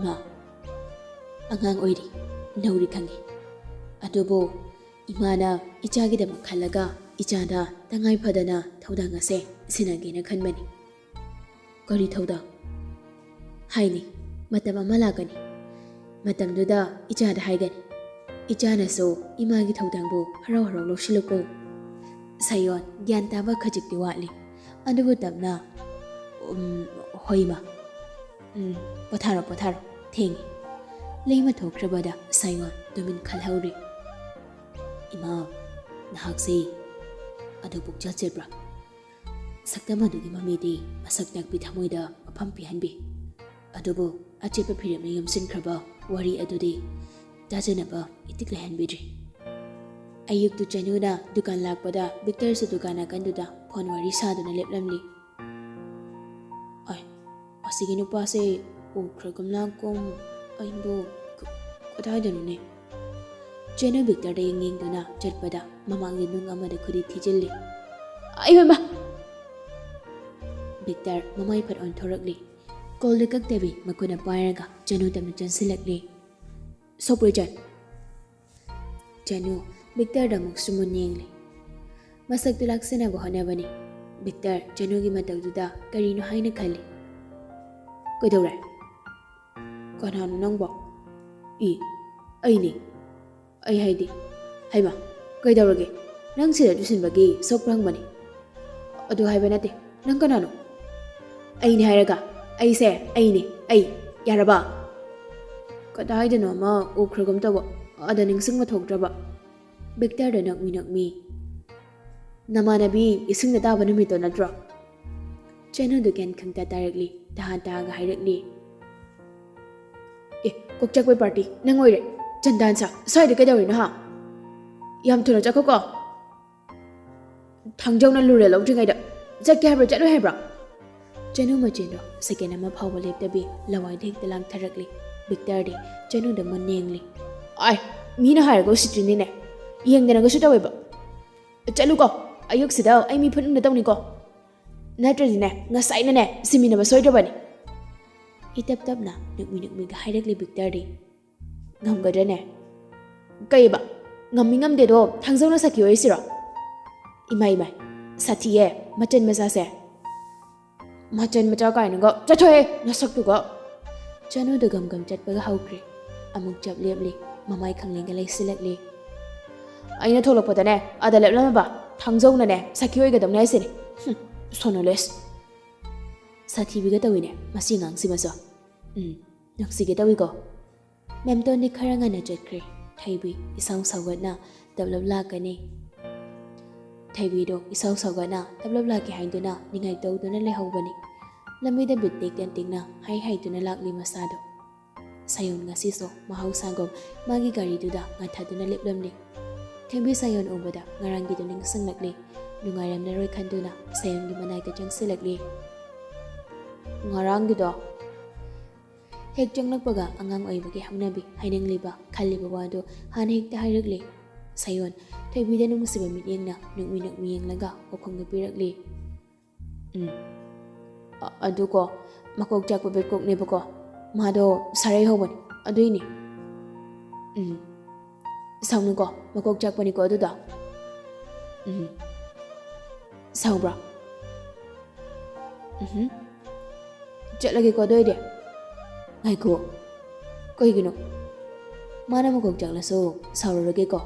ꯏꯃꯥ, ꯑꯉꯥꯡ ꯑꯣꯏꯔꯤ, ꯅꯧꯔꯤ ꯈꯪꯉꯤ꯫ ꯑꯗꯨꯕꯨ ꯏꯃꯥꯅ ꯏꯆꯥꯒꯤꯗꯃꯛ ꯈꯜꯂꯒ ꯏꯆꯥꯗ ꯇꯉꯥꯏ ꯐꯗꯅ ꯊꯧꯗꯥꯡ ꯑꯁꯦ ꯁꯤꯟꯅꯒꯦꯅ ꯈꯟꯕꯅꯤ꯫" "ꯀꯔꯤ ꯊꯧꯗꯥꯡ?" "ꯍꯥꯏꯅꯤ, ꯃꯇꯝ ꯑꯃ ꯂꯥꯛꯀꯅꯤ꯫ ꯃꯇꯝꯗꯨꯗ ꯏꯆꯥꯗ ꯍꯥꯏꯒꯅꯤ꯫ ꯏꯆꯥꯅꯁꯨ ꯏꯃꯥꯒꯤ ꯊꯧꯗꯥꯡꯕꯨ ꯍꯔꯥꯎ ꯍꯔꯥꯎ ꯂꯧꯁꯤꯜꯂꯨꯀꯣ꯫" ꯁꯥꯌꯣꯟ ꯒ꯭ꯌꯥꯟ ꯇꯥꯕ ꯈꯖꯤꯛꯇꯤ ꯋꯥꯠꯂꯤ꯫ ꯑꯗꯨꯕꯨ ꯇꯞꯅ, "ꯎꯝ, ꯍꯣꯏ ꯏꯃꯥ꯫ ꯎꯝ, ꯄꯣꯊꯥꯔꯣ, ꯄꯣꯊꯥꯔꯣ, ꯊꯦꯡꯉꯦ꯫" ꯂꯩꯃ ꯊꯣꯛꯈ꯭ꯔꯕꯗ ꯁꯥꯌꯣꯟ ꯇꯨꯃꯤꯟ ꯈꯜꯍꯧꯔꯤ꯫ "ꯏꯃꯥ, ꯅꯍꯥꯛꯁꯦ ꯑꯗꯨ ꯄꯨꯛꯆꯦꯜ ꯆꯦꯠꯄ꯭ꯔꯥ? ꯁꯛꯇꯝ ꯑꯗꯨꯒꯤ ꯃꯃꯤꯗꯤ ꯃꯁꯛ ꯇꯥꯛꯄꯤ ꯊꯃꯣꯏꯗ ꯃꯐꯝ ꯄꯤꯍꯟꯕꯤ꯫ ꯑꯗꯨꯕꯨ ꯑꯆꯦꯠꯄ ꯐꯤꯔꯦꯞꯅ ꯌꯣꯝꯁꯤꯟꯈ꯭ꯔꯕ ꯋꯥꯔꯤ ꯑꯗꯨꯗꯤ ꯇꯥꯖꯅꯕ ꯏꯇꯤꯛ ꯂꯩꯍꯟꯕꯤꯗ꯭ꯔꯤ꯫" ꯑꯌꯨꯛꯇꯨ ꯆꯅꯨꯅ ꯗꯨꯀꯥꯟ ꯂꯥꯛꯄꯗ ꯕꯤꯛꯇꯔꯁꯨ ꯗꯨꯀꯥꯟ ꯅꯥꯀꯟꯗꯨꯗ ꯐꯣꯟ ꯋꯥꯔꯤ ꯁꯥꯗꯨꯅ ꯂꯦꯞꯂꯝꯂꯤ꯫ "ꯑꯥꯏ, ꯑꯁꯤꯒꯤ ꯅꯨꯄꯥꯁꯦ ꯎꯈ꯭ꯔꯒꯨꯝ ꯂꯥꯛꯀꯨꯝ, ꯑꯩꯕꯨ ꯀ-, ꯀꯗꯥꯏꯗꯅꯣꯅꯦ?" ꯆꯦꯅꯨ ꯕꯤꯛꯇꯔꯗ ꯌꯦꯡ ꯌꯦꯡꯗꯨꯅ ꯆꯠꯄꯗ ꯃꯃꯥꯡꯗ ꯅꯨꯡ ꯑꯃꯗ ꯈꯨꯗꯤ ꯊꯤꯖꯤꯜꯂꯤ꯫ "ꯑꯩ ꯃꯃꯥ!" ꯕꯤꯛꯇꯔ ꯃꯃꯥꯏ ꯐꯠ ꯑꯣꯟꯊꯣꯔꯛꯂꯤ꯫ ꯀꯣꯜꯗꯨ ꯀꯛꯇꯕꯤ ꯃꯈꯨꯠꯅ ꯄꯥꯏꯔꯒ ꯆꯅꯨ ꯇꯞꯅ ꯆꯪꯁꯤꯜꯂꯛꯂꯤ꯫ "ꯁꯣꯛꯄ꯭ꯔꯣ ꯏꯆꯟ?" ꯆꯅꯨ ꯕꯤꯛꯇꯔꯗ ꯑꯃꯨꯛꯁꯨ ꯃꯨꯟꯅ ꯌꯦꯡꯂꯤ꯫ ꯃꯁꯛꯇꯨ ꯂꯥꯛꯁꯤꯟꯅꯕ ꯍꯣꯠꯅꯕꯅꯤ꯫ ꯕꯤꯛꯇꯔ ꯆꯅꯨꯒꯤ ꯃꯇꯧꯗꯨꯗ ꯀꯔꯤꯅꯣ ꯍꯥꯏꯅ ꯈꯜꯂꯤ꯫ ꯀꯩꯗꯧꯔꯦ? ꯀꯅꯥꯅꯣ ꯅꯪꯕꯣ? ꯏ, ꯑꯩꯅꯦ꯫ ꯑꯩ ꯍꯥꯏꯗꯤ, ꯍꯩꯃ, ꯀꯩꯗꯧꯔꯒꯦ? ꯅꯪ ꯁꯤꯗ ꯇꯨꯁꯤꯟꯕꯒꯤ ꯁꯣꯛꯄ꯭ꯔꯥ ꯍꯪꯕꯅꯤ꯫ ꯑꯗꯨ ꯍꯥꯏꯕ ꯅꯠꯇꯦ꯫ ꯅꯪ ꯀꯅꯥꯅꯣ? ꯑꯩꯅꯦ ꯍꯥꯏꯔꯒ꯫ ꯑꯩꯁꯦ ꯑꯩꯅꯦ, ꯑꯩ꯫ ꯌꯥꯔꯕ? ꯀꯗꯥꯏꯗꯅꯣ ꯑꯃ ꯎꯈ꯭ꯔꯒꯨꯝ ꯇꯧꯕ꯫ ꯑꯗ ꯅꯤꯡꯁꯤꯡꯕ ꯊꯣꯛꯇ꯭ꯔꯕ꯫ ꯕꯤꯛꯇꯔꯗ ꯅꯣꯛꯃꯤ ꯅꯣꯛꯃꯤ, "ꯅꯃꯥꯟꯅꯕꯤ ꯏꯁꯤꯡꯗ ꯇꯥꯕ ꯅꯨꯃꯤꯠꯇꯣ ꯅꯠꯇ꯭ꯔꯣ?" ꯆꯅꯨꯗꯨ ꯒ꯭ꯌꯥꯟ ꯈꯪꯇ ꯇꯥꯔꯛꯂꯤ꯫ ꯇꯍꯥ ꯇꯍꯥꯒ ꯍꯥꯏꯔꯛꯂꯤ꯫ "ꯑꯦ, ꯀꯣꯛꯆꯥꯛꯄꯩ ꯄꯥꯔꯇꯤ ꯅꯪ ꯑꯣꯏꯔꯦ꯫ ꯆꯟꯗꯥꯟ ꯁꯥ, ꯁ꯭ꯋꯥꯏꯗ ꯀꯩꯗꯧꯔꯤꯅꯣ ꯍꯥ? ꯌꯥꯝ ꯊꯨꯅ ꯆꯠꯈꯣꯀꯣ꯫ ꯊꯥꯡꯖꯧꯅ ꯂꯨꯔꯦ ꯂꯧꯗ꯭ꯔꯤꯉꯩꯗ꯫ ꯆꯠꯀꯦ ꯍꯥꯏꯕ꯭ꯔꯣ, ꯆꯠꯂꯣꯏ ꯍꯥꯏꯕ꯭ꯔꯣ?" ꯆꯅꯨ ꯃꯆꯤꯟꯗꯣ ꯁꯦꯀꯦꯟ ꯑꯃ ꯐꯥꯎꯕ ꯂꯦꯞꯇꯕꯤ ꯂꯋꯥꯏꯗ ꯍꯦꯛꯇ ꯂꯥꯡꯊꯔꯛꯂꯤ꯫ ꯕꯤꯛꯇꯔꯗꯤ ꯆꯅꯨꯗ ꯃꯨꯟꯅ ꯌꯦꯡꯂꯤ꯫ "ꯑꯥꯏ, ꯃꯤꯅ ꯍꯥꯏꯔꯒ ꯎꯁꯤꯠꯇ꯭ꯔꯤꯅꯤꯅꯦ꯫ ꯌꯦꯡꯗꯅꯒꯁꯨ ꯇꯧꯋꯦꯕ꯫ ꯆꯠꯂꯨꯀꯣ, ꯑꯌꯨꯛꯁꯤꯗ ꯑꯩ ꯃꯤ ꯐꯨꯅꯤꯡꯅ ꯇꯧꯅꯤꯀꯣ꯫ ꯅꯠꯇ꯭ꯔꯗꯤꯅꯦ, ꯉꯁꯥꯏꯅꯅꯦ ꯁꯤꯃꯤꯟꯅꯕ ꯁꯣꯏꯗ꯭ꯔꯕꯅꯤ꯫" ꯏꯇꯞ ꯇꯞꯅ ꯅꯨꯛꯃꯤ ꯅꯨꯛꯃꯤꯒ ꯍꯥꯏꯔꯛꯂꯤ ꯕꯤꯛꯇꯔꯗꯤ꯫ "ꯉꯝꯒꯗ꯭ꯔꯅꯦ?" "ꯀꯩꯕ? ꯉꯝꯃꯤ ꯉꯝꯗꯦꯗꯣ ꯊꯥꯡꯖꯧꯅ ꯁꯛꯈꯤ ꯑꯣꯏꯁꯤꯔꯣ?" "ꯏꯃꯥꯏ ꯏꯃꯥꯏ, ꯁꯥꯊꯤꯌꯦ ꯃꯆꯟ ꯃꯆꯥꯁꯦ꯫" "ꯃꯆꯟ ꯃꯆꯥ ꯀꯥꯏꯅꯒ, ꯆꯠꯊꯣꯛꯑꯦ ꯅꯁꯛꯇꯨꯒ!" ꯆꯅꯨꯗ ꯒꯝ ꯒꯝ ꯆꯠꯄꯒ ꯍꯧꯈ꯭ꯔꯦ꯫ ꯑꯃꯨꯛ ꯆꯞ ꯂꯦꯞꯂꯤ, ꯃꯃꯥꯏ ꯈꯪꯂꯦꯟꯒ ꯂꯩꯁꯤꯜꯂꯛꯂꯤ꯫ "ꯑꯩꯅ ꯊꯣꯛꯂꯛꯄꯗꯅꯦ ꯑꯗ ꯂꯦꯞꯂꯝꯃꯕ ꯊꯥꯡꯖꯧꯅꯅꯦ ꯁꯛꯈꯤ ꯑꯣꯏꯒꯗꯕꯅꯦ ꯍꯥꯏꯁꯤꯅꯦ꯫ ꯍꯨꯝ, ꯁꯣꯅꯣꯂꯦꯁ!" "ꯁꯥꯊꯤꯕꯤꯒ ꯇꯧꯏꯅꯦ ꯃꯁꯤ ꯑꯉꯥꯡꯁꯤꯃꯁꯨ꯫ ꯎꯝ, ꯅꯨꯡꯁꯤꯒꯦ ꯇꯧꯏꯀꯣ꯫" ꯃꯦꯝꯇꯣꯟꯗꯤ ꯈꯔ ꯉꯟꯅ ꯆꯠꯈ꯭ꯔꯦ꯫ ꯊꯣꯏꯕꯤ ꯏꯁꯧ ꯁꯧꯒꯠꯅ ꯇꯞꯂꯞ ꯂꯥꯛꯀꯅꯤ꯫ ꯊꯣꯏꯕꯤꯗꯣ ꯏꯁꯧ ꯁꯧꯒꯠꯅ ꯇꯞꯂꯞ ꯂꯥꯛꯀꯦ ꯍꯥꯏꯗꯨꯅ ꯅꯤꯡꯉꯥꯏ ꯇꯧꯗꯨꯅ ꯂꯩꯍꯧꯕꯅꯤ꯫ ꯂꯝꯕꯤꯗ ꯕꯤꯠ ꯇꯦꯛ ꯇꯦꯟ ꯇꯦꯛꯅ ꯍꯥꯏ ꯍꯥꯏꯗꯨꯅ ꯂꯥꯛꯂꯤ ꯃꯁꯥꯗꯣ꯫ ꯁꯥꯌꯣꯟ ꯉꯁꯤꯁꯨ ꯃꯍꯧꯁꯥꯒꯨꯝ ꯃꯥꯒꯤ ꯒꯥꯔꯤꯗꯨꯗ ꯉꯥꯊꯗꯨꯅ ꯂꯦꯞꯂꯝꯂꯤ꯫ ꯊꯣꯏꯕꯤ ꯁꯥꯌꯣꯟ ꯎꯕꯗ ꯉꯔꯥꯡꯒꯤꯗꯨ ꯅꯤꯡꯁꯤꯡꯂꯛꯂꯤ꯫ ꯅꯨꯡꯉꯥꯏꯔꯝꯂꯔꯣꯏ ꯈꯟꯗꯨꯅ ꯁꯥꯌꯣꯟꯒꯤ ꯃꯅꯥꯛꯇ ꯆꯪꯁꯤꯜꯂꯛꯂꯤ꯫ "ꯉꯔꯥꯡꯒꯤꯗꯣ?" ꯍꯦꯛ ꯆꯪꯂꯛꯄꯒ ꯑꯉꯥꯡ ꯑꯣꯏꯕꯒꯤ ꯍꯧꯅꯕꯤ ꯍꯥꯏꯅꯤꯡꯂꯤꯕ, ꯈꯜꯂꯤꯕ ꯋꯥꯗꯨ ꯍꯥꯟꯅ ꯍꯦꯛꯇ ꯍꯥꯏꯔꯛꯂꯤ꯫ ꯁꯥꯌꯣꯟ, ꯊꯣꯏꯕꯤꯗ ꯅꯨꯡꯁꯤꯕ ꯃꯤꯠꯌꯦꯡꯅ ꯅꯣꯛꯃꯤ ꯅꯣꯛꯃꯤ ꯌꯦꯡꯂꯒ ꯄꯥꯎꯈꯨꯝꯒ ꯄꯤꯔꯛꯂꯤ꯫ "ꯎꯝ꯫ ꯑ-, ꯑꯗꯨꯀꯣ, ꯃꯀꯣꯛ ꯆꯥꯛꯄ ꯕꯦꯠꯀꯣꯛꯅꯦꯕꯀꯣ꯫ ꯃꯥꯗꯣ ꯁꯥꯔꯩ ꯍꯧꯕꯅꯤ꯫ ꯑꯗꯨꯏꯅꯦ꯫ ꯎꯝ꯫ ꯁꯥꯎꯅꯨꯀꯣ, ꯃꯀꯣꯛ ꯆꯥꯛꯄꯅꯤꯀꯣ ꯑꯗꯨꯗꯣ꯫ ꯎꯝ꯫ ꯁꯥꯎꯕ꯭ꯔꯥ?" "ꯎꯝ꯫ ꯆꯠꯂꯒꯦꯀꯣ ꯑꯗꯨ ꯑꯣꯏꯗꯤ꯫ ꯉꯥꯏꯈꯣ꯫ ꯀꯩꯒꯤꯅꯣ? ꯃꯥꯅ ꯃꯀꯣꯛ ꯆꯥꯛꯂꯁꯨ ꯁꯥꯎꯔꯔꯣꯏꯒꯦꯀꯣ꯫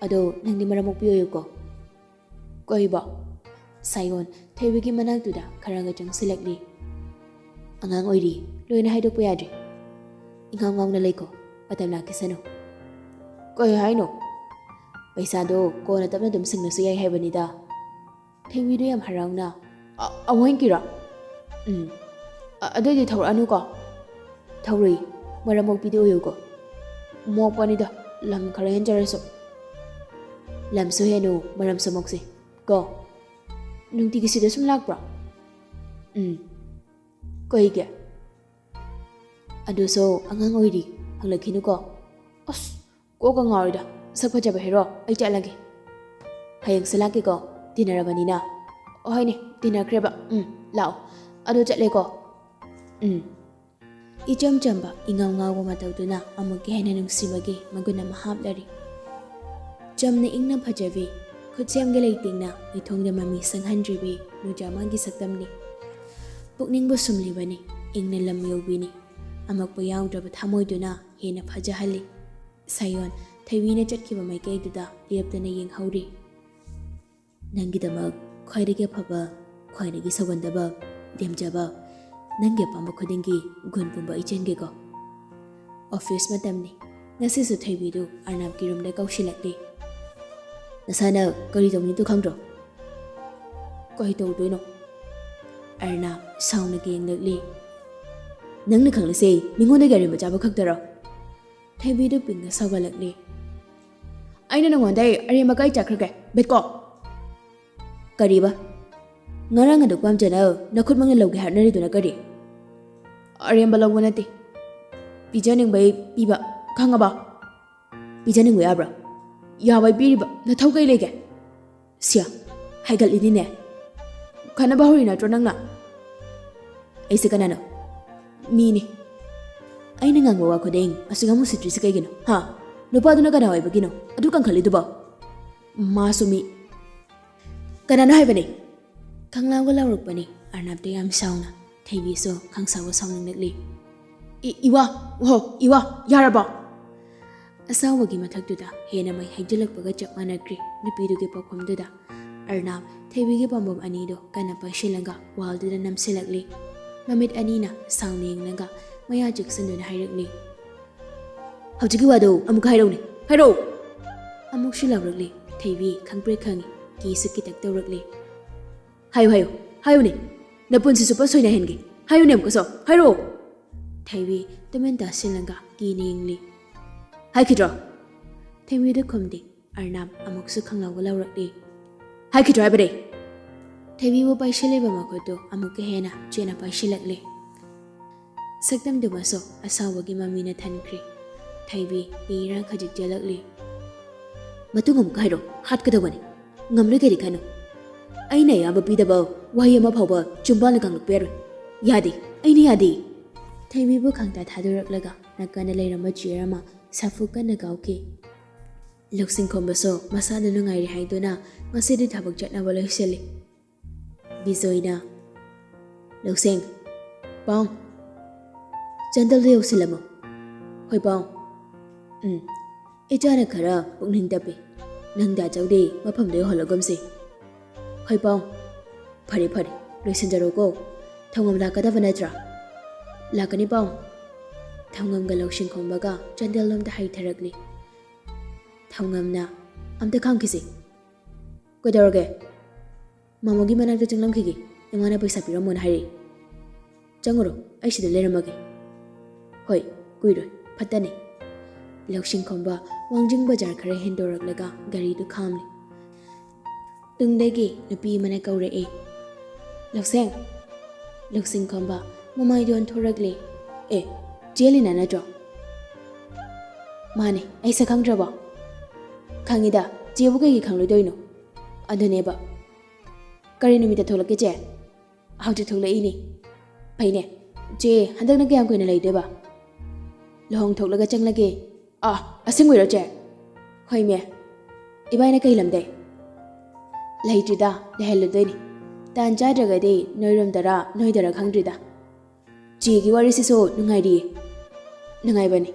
ꯑꯗꯣ ꯅꯪꯗꯤ ꯃꯔꯝ ꯃꯣꯛꯄꯤ ꯑꯣꯏꯌꯨꯀꯣ꯫ ꯀꯩꯕ? ꯁꯥꯌꯣꯟ ꯊꯣꯏꯕꯤꯒꯤ ꯃꯅꯥꯛꯇꯨꯗ ꯈꯔꯒ ꯆꯪꯁꯤꯜꯂꯛꯂꯤ꯫ ꯑꯉꯥꯡ ꯑꯣꯏꯔꯤ, ꯂꯣꯏꯅ ꯍꯥꯏꯗꯣꯛꯄ ꯌꯥꯗ꯭ꯔꯤ꯫ ꯏꯉꯥꯎ ꯉꯥꯎꯅ ꯂꯩꯀꯣ, ꯃꯇꯝ ꯂꯥꯛꯈꯤꯁꯅꯨ꯫ ꯀꯩ ꯍꯥꯏꯅꯣ? ꯄꯩꯁꯥꯗꯣ ꯀꯣꯟꯅ ꯇꯞꯅ ꯑꯗꯨꯝ ꯁꯤꯡꯅꯁꯨ ꯌꯥꯏ ꯍꯥꯏꯕꯅꯤꯗ꯫ ꯊꯣꯏꯕꯤꯗꯣ ꯌꯥꯝ ꯍꯔꯥꯎꯅ, "ꯑ-, ꯑꯃꯨꯛ ꯍꯦꯟꯀꯤꯔꯣ?" "ꯎꯝ꯫ ꯑ-, ꯑꯗꯨꯑꯣꯏꯗꯤ ꯊꯧꯔꯛꯑꯅꯨꯀꯣ?" "ꯊꯧꯔꯨꯏ, ꯃꯔꯝ ꯃꯣꯛꯄꯤꯗꯤ ꯑꯣꯏꯌꯨꯀꯣ꯫" "ꯃꯣꯛꯄꯅꯤꯗ, ꯂꯝ ꯈꯔ ꯍꯦꯟꯖꯔꯁꯨ꯫" "ꯂꯝꯁꯨ ꯍꯦꯟꯅꯨ, ꯃꯔꯝꯁꯨ ꯃꯣꯛꯁꯤ ꯀꯣ꯫ ꯅꯨꯡꯇꯤꯒꯤ ꯁꯤꯗ ꯁꯨꯝ ꯂꯥꯛꯄ꯭ꯔꯣ?" "ꯎꯝ꯫ ꯀꯩꯒꯤ?" "ꯑꯗꯨꯁꯨ ꯑꯉꯥꯡ ꯑꯣꯏꯔꯤ, ꯍꯪꯂꯛꯈꯤꯅꯨꯀꯣ꯫" "ꯑꯁ, ꯀꯣꯛꯀ ꯉꯥꯎꯔꯤꯗ, ꯁꯛ ꯐꯖꯕ ꯍꯦꯔꯣ, ꯑꯩ ꯆꯠꯂꯒꯦ꯫" "ꯍꯌꯦꯡꯁꯨ ꯂꯥꯛꯀꯦꯀꯣ, ꯇꯤꯟꯅꯔꯕꯅꯤꯅ꯫" "ꯍꯣꯏꯅꯦ, ꯇꯤꯟꯅꯈ꯭ꯔꯦꯕ꯫ ꯎꯝ, ꯂꯥꯛꯑꯣ꯫ ꯑꯗꯨ ꯆꯠꯂꯦꯀꯣ꯫" "ꯎꯝ꯫" ꯏꯆꯝ ꯆꯝꯕ, ꯏꯉꯥꯎ ꯉꯥꯎꯕ ꯃꯇꯧꯗꯨꯅ ꯑꯃꯨꯛꯀ ꯍꯦꯟꯅ ꯅꯨꯡꯁꯤꯕꯒꯤ ꯃꯒꯨꯟ ꯑꯃ ꯍꯥꯞꯂꯔꯤ꯫ ꯆꯝꯅ ꯏꯪꯅ ꯐꯖꯕꯤ, ꯈꯨꯠꯁꯦꯝꯒꯤ ꯂꯩꯇꯦꯡꯅ ꯃꯤꯊꯣꯡꯗ ꯃꯃꯤ ꯁꯪꯍꯟꯗ꯭ꯔꯤꯕꯤ ꯅꯨꯖꯥꯃꯥꯒꯤ ꯁꯛꯇꯝꯅꯤ꯫ ꯄꯨꯛꯅꯤꯡꯕꯨ ꯁꯨꯝꯂꯤꯕꯅꯤ, ꯏꯪꯅ ꯂꯝ ꯌꯧꯕꯤꯅꯤ꯫ ꯑꯃꯛꯄ ꯌꯥꯎꯗ꯭ꯔꯕ ꯊꯃꯣꯏꯗꯨꯅ ꯍꯦꯟꯅ ꯐꯖꯍꯜꯂꯤ꯫ ꯁꯥꯌꯣꯟ ꯊꯣꯏꯕꯤꯅ ꯆꯠꯈꯤꯕ ꯃꯥꯏꯀꯩꯗꯨꯗ ꯂꯦꯞꯇꯅ ꯌꯦꯡꯍꯧꯔꯤ꯫ "ꯅꯪꯒꯤꯗꯃꯛ ꯈ꯭ꯋꯥꯏꯗꯒꯤ ꯑꯐꯕ, ꯈ꯭ꯋꯥꯏꯗꯒꯤ ꯁꯧꯒꯟꯗꯕ, ꯂꯦꯝꯖꯕ, ꯅꯪꯒꯤ ꯑꯄꯥꯝꯕ ꯈꯨꯗꯤꯡꯒꯤ ꯒꯨꯟ ꯄꯨꯝꯕ ꯑꯩ ꯆꯦꯟꯒꯦꯀꯣ꯫" ꯑꯣꯐꯤꯁ ꯃꯇꯝꯅꯤ꯫ ꯉꯁꯤꯁꯨ ꯊꯣꯏꯕꯤꯗꯨ ꯑꯔꯅꯥꯞꯀꯤ ꯔꯨꯝꯗ ꯀꯧꯁꯤꯜꯂꯛꯂꯤ꯫ "ꯅꯁꯥꯅ ꯀꯔꯤ ꯇꯧꯅꯤꯗꯣ ꯈꯪꯗ꯭ꯔꯣ?" "ꯀꯩ ꯇꯧꯗꯣꯏꯅꯣ?" ꯑꯔꯅꯥꯞ ꯁꯥꯎꯅ ꯌꯦꯡꯂꯛꯂꯤ꯫ "ꯅꯪꯅ ꯈꯪꯂꯤꯁꯦ ꯃꯤꯉꯣꯟꯗꯒꯤ ꯑꯔꯦꯝꯕ ꯆꯥꯕ ꯈꯛꯇꯔꯣ?" ꯊꯣꯏꯕꯤꯗꯨ ꯄꯤꯡꯅ ꯁꯥꯎꯒꯠꯂꯛꯂꯤ꯫ "ꯑꯩꯅ ꯅꯉꯣꯟꯗ ꯑꯔꯦꯝꯕ ꯀꯥꯏ ꯆꯠꯈ꯭ꯔꯒꯦ, ꯕꯦꯠꯀꯣ?" "ꯀꯔꯤꯕ? ꯉꯔꯥꯡ ꯑꯗꯨꯛ ꯄꯥꯝꯖꯅ ꯅꯈꯨꯠꯃꯛꯅ ꯂꯧꯒꯦ ꯍꯥꯏꯅꯔꯤꯗꯨꯅ ꯀꯔꯤ?" "ꯑꯔꯦꯝꯕ ꯂꯧꯕ ꯅꯠꯇꯦ, ꯄꯤꯖꯅꯤꯡꯕꯩ ꯄꯤꯕ, ꯈꯪꯉꯕ?" "ꯄꯤꯖꯅꯤꯡꯕ ꯌꯥꯕ꯭ꯔꯥ? ꯌꯥꯕꯩ ꯄꯤꯔꯤꯕ, ꯅꯊꯧ ꯀꯩ ꯂꯩꯒꯦ?" "ꯁꯤꯌꯥ, ꯍꯥꯏꯒꯠꯂꯤꯅꯤꯅꯦ꯫ ꯈꯠꯅꯕ ꯍꯧꯔꯤ ꯅꯠꯇ꯭ꯔꯣ ꯅꯪꯅ?" "ꯑꯩꯁꯦ ꯀꯅꯥꯅꯣ?" "ꯃꯤꯅꯤ꯫" "ꯑꯩꯅ ꯉꯥꯡꯕ ꯋꯥ ꯈꯨꯗꯤꯡ ꯑꯁꯨꯛ ꯌꯥꯝ ꯎꯁꯤꯠꯇ꯭ꯔꯤꯁꯤ ꯀꯩꯒꯤꯅꯣ, ꯍꯥ? ꯅꯨꯄꯥꯗꯨꯅ ꯀꯅꯥ ꯑꯣꯏꯕꯒꯤꯅꯣ ꯑꯗꯨ ꯀꯟꯈꯠꯂꯤꯗꯨꯕꯣ?" "ꯃꯥꯁꯨ ꯃꯤ꯫" "ꯀꯅꯥꯅꯣ ꯍꯥꯏꯕꯅꯤ?" ꯈꯪꯂꯥꯎꯒ ꯂꯥꯎꯔꯛꯄꯅꯤ ꯑꯔꯅꯕꯇ ꯌꯥꯝ ꯁꯥꯎꯅ꯫ ꯊꯩꯕꯤꯁꯨ ꯈꯪꯁꯥꯎꯕ ꯁꯥꯎꯅꯤꯡꯂꯛꯂꯤ꯫ "ꯏ-, ꯏꯋꯥ, ꯋꯥꯍꯣ, ꯏꯋꯥ, ꯌꯥꯔꯕꯣ?" ꯑꯁꯥꯎꯕꯒꯤ ꯃꯊꯛꯇꯨꯗ ꯍꯦꯟꯅ ꯃꯩ ꯍꯩꯖꯤꯜꯂꯛꯄꯒ ꯆꯞ ꯃꯥꯟꯅꯈ꯭ꯔꯦ ꯅꯨꯄꯤꯗꯨꯒꯤ ꯄꯥꯎꯈꯨꯝꯗꯨꯗ꯫ ꯑꯔꯅꯥꯞ ꯊꯩꯕꯤꯒꯤ ꯄꯥꯝꯕꯣꯝ ꯑꯅꯤꯗꯨ ꯀꯟꯅ ꯄꯥꯏꯁꯤꯜꯂꯒ ꯋꯥꯜꯗꯨꯗ ꯅꯝꯁꯤꯜꯂꯛꯂꯤ꯫ ꯃꯃꯤꯠ ꯑꯅꯤꯅ ꯁꯥꯎꯅ ꯌꯦꯡꯂꯒ ꯃꯌꯥ ꯆꯤꯛꯁꯤꯟꯗꯨꯅ ꯍꯥꯏꯔꯛꯂꯤ, "ꯍꯧꯖꯤꯛꯀꯤ ꯋꯥꯗꯣ ꯑꯃꯨꯛ ꯍꯥꯏꯔꯛꯎꯅꯦ, ꯍꯥꯏꯔꯛꯑꯣ!" ꯑꯃꯨꯛꯁꯨ ꯂꯥꯎꯔꯛꯂꯤ꯫ ꯊꯩꯕꯤ ꯈꯪꯄ꯭ꯔꯦꯛ ꯈꯪꯉꯤ, ꯀꯤꯁꯨ ꯀꯤꯇꯛ ꯇꯧꯔꯛꯂꯤ꯫ "ꯍꯥꯏꯌꯨ, ꯍꯥꯏꯌꯨ, ꯍꯥꯏꯌꯨꯅꯦ! ꯅꯄꯨꯟꯁꯤ ꯆꯨꯞꯄ ꯁꯣꯏꯅꯍꯟꯒꯦ꯫ ꯍꯥꯏꯌꯨꯅꯦ ꯑꯃꯨꯛꯀꯁꯨ, ꯍꯥꯏꯔꯛꯑꯣ!" ꯊꯩꯕꯤ ꯇꯨꯃꯤꯟ ꯇꯥꯁꯤꯜꯂꯒ ꯀꯤꯅ ꯌꯦꯡꯂꯤ꯫ "ꯍꯥꯏꯈꯤꯗ꯭ꯔꯣ?" ꯊꯩꯕꯤꯗ ꯈꯨꯝꯗꯦ꯫ ꯑꯔꯅꯥꯞ ꯑꯃꯨꯛꯁꯨ ꯈꯪꯂꯥꯎꯕ ꯂꯥꯎꯔꯛꯂꯤ꯫ "ꯍꯥꯏꯈꯤꯗ꯭ꯔꯣ ꯍꯥꯏꯕꯅꯦ!" ꯊꯩꯕꯤꯕꯨ ꯄꯥꯏꯁꯤꯜꯂꯤꯕ ꯃꯈꯨꯠꯇꯨ ꯑꯃꯨꯛꯀ ꯍꯦꯟꯅ ꯆꯦꯠꯅ ꯄꯥꯏꯁꯤꯜꯂꯛꯂꯦ꯫ ꯁꯛꯇꯝꯗꯨꯃꯁꯨ ꯑꯁꯥꯎꯕꯒꯤ ꯃꯃꯤꯅ ꯊꯟꯈ꯭ꯔꯦ꯫ ꯊꯩꯕꯤ ꯄꯤꯔ ꯈꯖꯤꯛ ꯆꯦꯜꯂꯛꯂꯤ꯫ "ꯃꯇꯨꯡ ꯑꯃꯨꯛꯀ ꯍꯥꯏꯔꯣ, ꯍꯥꯠꯀꯗꯧꯕꯅꯤ꯫ ꯉꯝꯂꯣꯏ ꯀꯔꯤ ꯈꯟꯅꯨ꯫ ꯑꯩꯅ ꯑꯌꯥꯕ ꯄꯤꯗꯕ ꯋꯥꯍꯩ ꯑꯃ ꯐꯥꯎꯕ ꯆꯨꯝꯕꯥꯜꯅ ꯀꯥꯡꯂꯨꯞꯄ ꯌꯥꯔꯣꯏ꯫ ꯌꯥꯗꯦ, ꯑꯩꯅ ꯌꯥꯗꯦ!" ꯊꯩꯕꯤꯕꯨ ꯈꯪꯇꯥ ꯊꯥꯗꯣꯔꯛꯂꯒ ꯅꯥꯀꯟꯗ ꯂꯩꯔꯝꯕ ꯆꯤꯌꯔ ꯑꯃ ꯁꯥꯐꯨ ꯀꯟꯅ ꯀꯥꯎꯈꯤ꯫ ꯂꯧꯁꯤꯡ ꯈꯣꯝꯕꯁꯨ ꯃꯁꯥꯗ ꯅꯨꯡꯉꯥꯏꯔꯦ ꯍꯥꯏꯗꯨꯅ ꯉꯁꯤꯗꯤ ꯊꯕꯛ ꯆꯠꯅꯕ ꯂꯣꯏꯁꯤꯜꯂꯤ꯫ ꯕꯤꯖꯣꯏꯅ, "ꯂꯧꯁꯦꯡ, ꯄꯥꯎ, ꯆꯥꯟꯗꯦꯜꯗ ꯌꯧꯁꯤꯜꯂꯝꯃꯣ꯫" "ꯍꯣꯏ ꯄꯥꯎ꯫" "ꯎꯝ, ꯏꯆꯥꯅ ꯈꯔ ꯄꯨꯛꯅꯤꯡ ꯇꯞꯄꯤ꯫ ꯅꯪ ꯗꯥ ꯆꯧꯗꯤ ꯃꯐꯝꯗ ꯌꯧꯍꯜꯂꯒꯨꯝꯁꯤ꯫" "ꯍꯣꯏ ꯄꯥꯎ꯫" "ꯐꯔꯦ ꯐꯔꯦ, ꯂꯣꯏꯁꯤꯟꯖꯔꯣꯀꯣ꯫ ꯊꯧꯉꯝ ꯂꯥꯛꯀꯗꯕ ꯅꯠꯇ꯭ꯔꯥ?" "ꯂꯥꯛꯀꯅꯤ ꯄꯥꯎ꯫" ꯊꯧꯉꯝꯒ ꯂꯧꯁꯤꯡ ꯈꯣꯝꯕꯒ ꯆꯥꯟꯗꯦꯜꯂꯣꯝꯗ ꯍꯥꯏꯊꯔꯛꯂꯤ꯫ ꯊꯧꯉꯝꯅ, "ꯑꯝꯇ ꯈꯥꯝꯈꯤꯁꯤ꯫" "ꯀꯩꯗꯧꯔꯒꯦ?" "ꯃꯥꯃꯣꯒꯤ ꯃꯅꯥꯛꯇ ꯆꯪꯂꯝꯈꯤꯒꯦ꯫ ꯏꯃꯥꯅ ꯄꯩꯁꯥ ꯄꯤꯔꯝꯃꯣꯅ ꯍꯥꯏꯔꯛꯏ꯫ ꯆꯪꯉꯨꯔꯣ, ꯑꯩ ꯁꯤꯗ ꯂꯩꯔꯝꯃꯒꯦ꯫" "ꯍꯣꯏ, ꯀꯨꯏꯔꯣꯏ, ꯐꯠꯇꯅꯤ꯫" ꯂꯧꯁꯤꯡ ꯈꯣꯝꯕ ꯋꯥꯡꯖꯤꯡ ꯕꯖꯥꯔ ꯈꯔ ꯍꯦꯟꯗꯣꯔꯛꯂꯒ ꯒꯥꯔꯤꯗꯨ ꯈꯥꯝꯂꯤ꯫ ꯇꯨꯡꯗꯒꯤ ꯅꯨꯄꯤ ꯑꯃꯅ ꯀꯧꯔꯛꯏ, "ꯂꯧꯁꯦꯡ!" ꯂꯧꯁꯤꯡ ꯈꯣꯝꯕ ꯃꯃꯥꯏꯗꯣ ꯑꯣꯟꯊꯣꯔꯛꯂꯤ꯫ "ꯑꯦ, ꯆꯦ ꯂꯤꯅꯥ ꯅꯠꯇ꯭ꯔꯣ?" "ꯃꯥꯅꯦ, ꯑꯩ ꯁꯛ ꯈꯪꯗ꯭ꯔꯕꯣ?" "ꯈꯪꯉꯤꯗ, ꯆꯦꯕꯨ ꯀꯩꯒꯤ ꯈꯪꯂꯣꯏꯗꯣꯏꯅꯣ? ꯑꯗꯨꯅꯦꯕ꯫ ꯀꯔꯤ ꯅꯨꯃꯤꯠꯇ ꯊꯣꯛꯂꯛꯀꯦ, ꯆꯦ?" "ꯍꯧꯖꯤꯛ ꯊꯣꯛꯂꯛꯏꯅꯦ꯫" "ꯐꯩꯅꯦ꯫ ꯆꯦ, ꯍꯟꯗꯛꯅ ꯀꯌꯥꯝ ꯀꯨꯏꯅ ꯂꯩꯗꯣꯏꯕ?" "ꯂꯨꯍꯣꯡ ꯊꯣꯛꯂꯒ ꯆꯪꯂꯒꯦ꯫" "ꯑꯥ, ꯑꯁꯦꯡꯕꯩꯔꯣ, ꯆꯦ?" "ꯍꯣꯏꯃꯦ꯫" "ꯏꯕꯥꯏꯅ ꯀꯩ ꯂꯝꯗꯩ?" "ꯂꯩꯇ꯭ꯔꯤꯗ, ꯂꯩꯍꯜꯂꯨꯗꯣꯏꯅꯤ꯫" ꯇꯥꯟ ꯆꯥꯗ꯭ꯔꯒꯗꯤ ꯅꯣꯏꯔꯣꯝꯗꯔ ꯅꯣꯏꯗꯔ ꯈꯪꯗ꯭ꯔꯤꯗ꯫ ꯆꯦꯒꯤ ꯋꯥꯔꯤꯁꯤꯁꯨ ꯅꯨꯡꯉꯥꯏꯔꯤꯌꯦ꯫ ꯅꯨꯡꯉꯥꯏꯕꯅꯤ꯫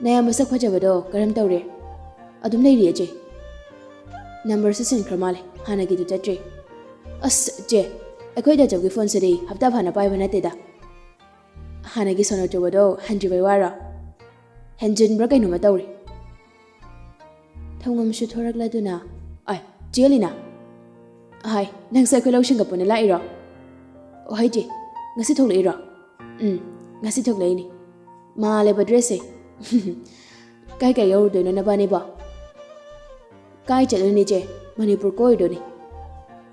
ꯅꯌꯥꯝꯕ ꯁꯛ ꯐꯖꯕꯗꯣ ꯀꯔꯝ ꯇꯧꯔꯦ? ꯑꯗꯨꯝ ꯂꯩꯔꯤꯌꯦ ꯆꯦ꯫ ꯅꯝꯕꯔꯁꯨ ꯁꯤꯟꯈ꯭ꯔ ꯃꯥꯜꯂꯦ, ꯍꯥꯟꯅꯒꯤꯗꯨ ꯆꯠꯇ꯭ꯔꯤ꯫ ꯑꯁ ꯆꯦ, ꯑꯩꯈꯣꯏ ꯗꯥꯆꯧꯒꯤ ꯐꯣꯟꯁꯤꯗꯤ ꯍꯞꯇꯥ ꯐꯥꯅ ꯄꯥꯏꯕ ꯅꯠꯇꯦꯗ꯫ ꯍꯥꯟꯅꯒꯤ ꯁꯣꯅꯣ ꯆꯨꯕꯗꯣ ꯍꯟꯗ꯭ꯔꯤꯕꯩ ꯋꯥꯔꯣ? ꯍꯦꯟꯖꯤꯟꯕ꯭ꯔꯥ ꯀꯩꯅꯣꯝꯃ ꯇꯧꯔꯤ꯫ ꯊꯧꯉꯝꯁꯨ ꯊꯣꯔꯛꯂꯗꯨꯅ, "ꯑꯥꯏ, ꯆꯦ ꯂꯤꯅꯥ!" "ꯍꯥꯏ, ꯅꯪꯁꯦ ꯑꯩꯈꯣꯏ ꯂꯧꯁꯤꯡꯒ ꯄꯨꯟꯅ ꯂꯥꯛꯏꯔꯣ?" "ꯍꯣꯏ ꯆꯦ, ꯉꯁꯤ ꯊꯣꯛꯂꯛꯏꯔꯣ?" "ꯎꯝ, ꯉꯁꯤ ꯊꯣꯛꯂꯛꯏꯅꯦ꯫ ꯃꯥꯜꯂꯦꯕ ꯗ꯭ꯔꯦꯁꯁꯦ꯫" "ꯀꯥꯏ ꯀꯥꯏ ꯌꯧꯔꯨꯗꯣꯏꯅꯣ ꯅꯕꯥꯅꯤꯕꯣ?" "ꯀꯥꯏ ꯆꯠꯂꯨꯅꯤ ꯆꯦ, ꯃꯅꯤꯄꯨꯔ ꯀꯣꯏꯔꯨꯗꯣꯏꯅꯤ꯫"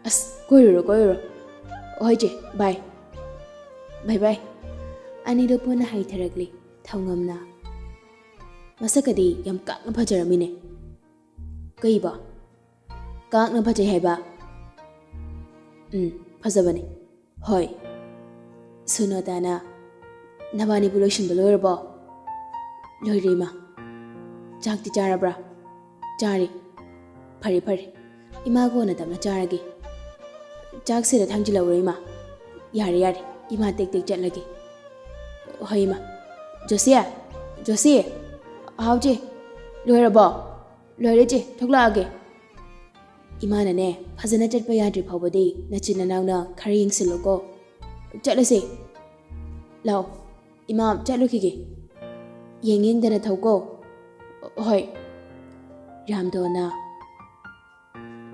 "ꯑꯁ, ꯀꯣꯏꯔꯨꯔꯣ, ꯀꯣꯏꯔꯨꯔꯣ꯫ ꯍꯣꯏ ꯆꯦ, ꯕꯥꯏ꯫ ꯕꯥꯏ ꯕꯥꯏ꯫" ꯑꯅꯤꯗꯣ ꯄꯨꯟꯅ ꯍꯥꯏꯊꯔꯛꯂꯤ꯫ ꯊꯧꯉꯝꯅ, "ꯃꯁꯛꯀꯗꯤ ꯌꯥꯝ ꯀꯥꯛꯅ ꯐꯖꯔꯝꯃꯤꯅꯦ꯫" "ꯀꯩꯕꯣ? ꯀꯥꯛꯅ ꯐꯖꯩ ꯍꯥꯏꯕ?" "ꯎꯝ, ꯐꯖꯕꯅꯦ꯫" "ꯍꯣꯏ꯫" ꯁꯨꯅꯣꯇꯥꯅ, "ꯅꯕꯥꯅꯤꯕꯨ ꯂꯣꯏꯁꯤꯟꯕ ꯂꯣꯏꯔꯕꯣ?" "ꯂꯣꯏꯔꯦ ꯏꯃꯥ꯫" "ꯆꯥꯛꯇꯤ ꯆꯥꯔꯕ꯭ꯔꯥ?" "ꯆꯥꯔꯦ꯫" "ꯐꯔꯦ ꯐꯔꯦ, ꯏꯃꯥ ꯀꯣꯟꯅ ꯇꯞꯅ ꯆꯥꯔꯒꯦ꯫" "ꯆꯥꯛꯁꯤꯗ ꯊꯥꯡꯖꯤꯜꯂꯛꯎꯔꯣ ꯏꯃꯥ?" "ꯌꯥꯔꯦ ꯌꯥꯔꯦ, ꯏꯃꯥ ꯇꯦꯛ ꯇꯦꯛ ꯆꯠꯂꯒꯦ꯫" "ꯍꯣꯏ ꯏꯃꯥ꯫" "ꯖꯣꯁꯤ! ꯖꯣꯁꯤ!" "ꯍꯥꯎ ꯆꯦ꯫" "ꯂꯣꯏꯔꯕꯣ?" "ꯂꯣꯏꯔꯦ ꯆꯦ, ꯊꯣꯛꯂꯛꯑꯒꯦ꯫" "ꯏꯃꯥꯅꯅꯦ, ꯐꯖꯅ ꯆꯠꯄ ꯌꯥꯗ꯭ꯔꯤ ꯐꯥꯎꯕꯗꯤ ꯅꯆꯤꯟ ꯅꯅꯥꯎꯅ ꯈꯔ ꯌꯦꯡꯁꯤꯜꯂꯨꯀꯣ꯫" "ꯆꯠꯂꯁꯦ꯫ ꯂꯥꯛꯑꯣ, ꯏꯃꯥ ꯆꯠꯂꯨꯈꯤꯒꯦ꯫" "ꯌꯦꯡ ꯌꯦꯡꯗꯅ ꯊꯧꯀꯣ꯫" "ꯍꯣꯏ꯫" ꯔꯥꯝꯗꯣꯅ,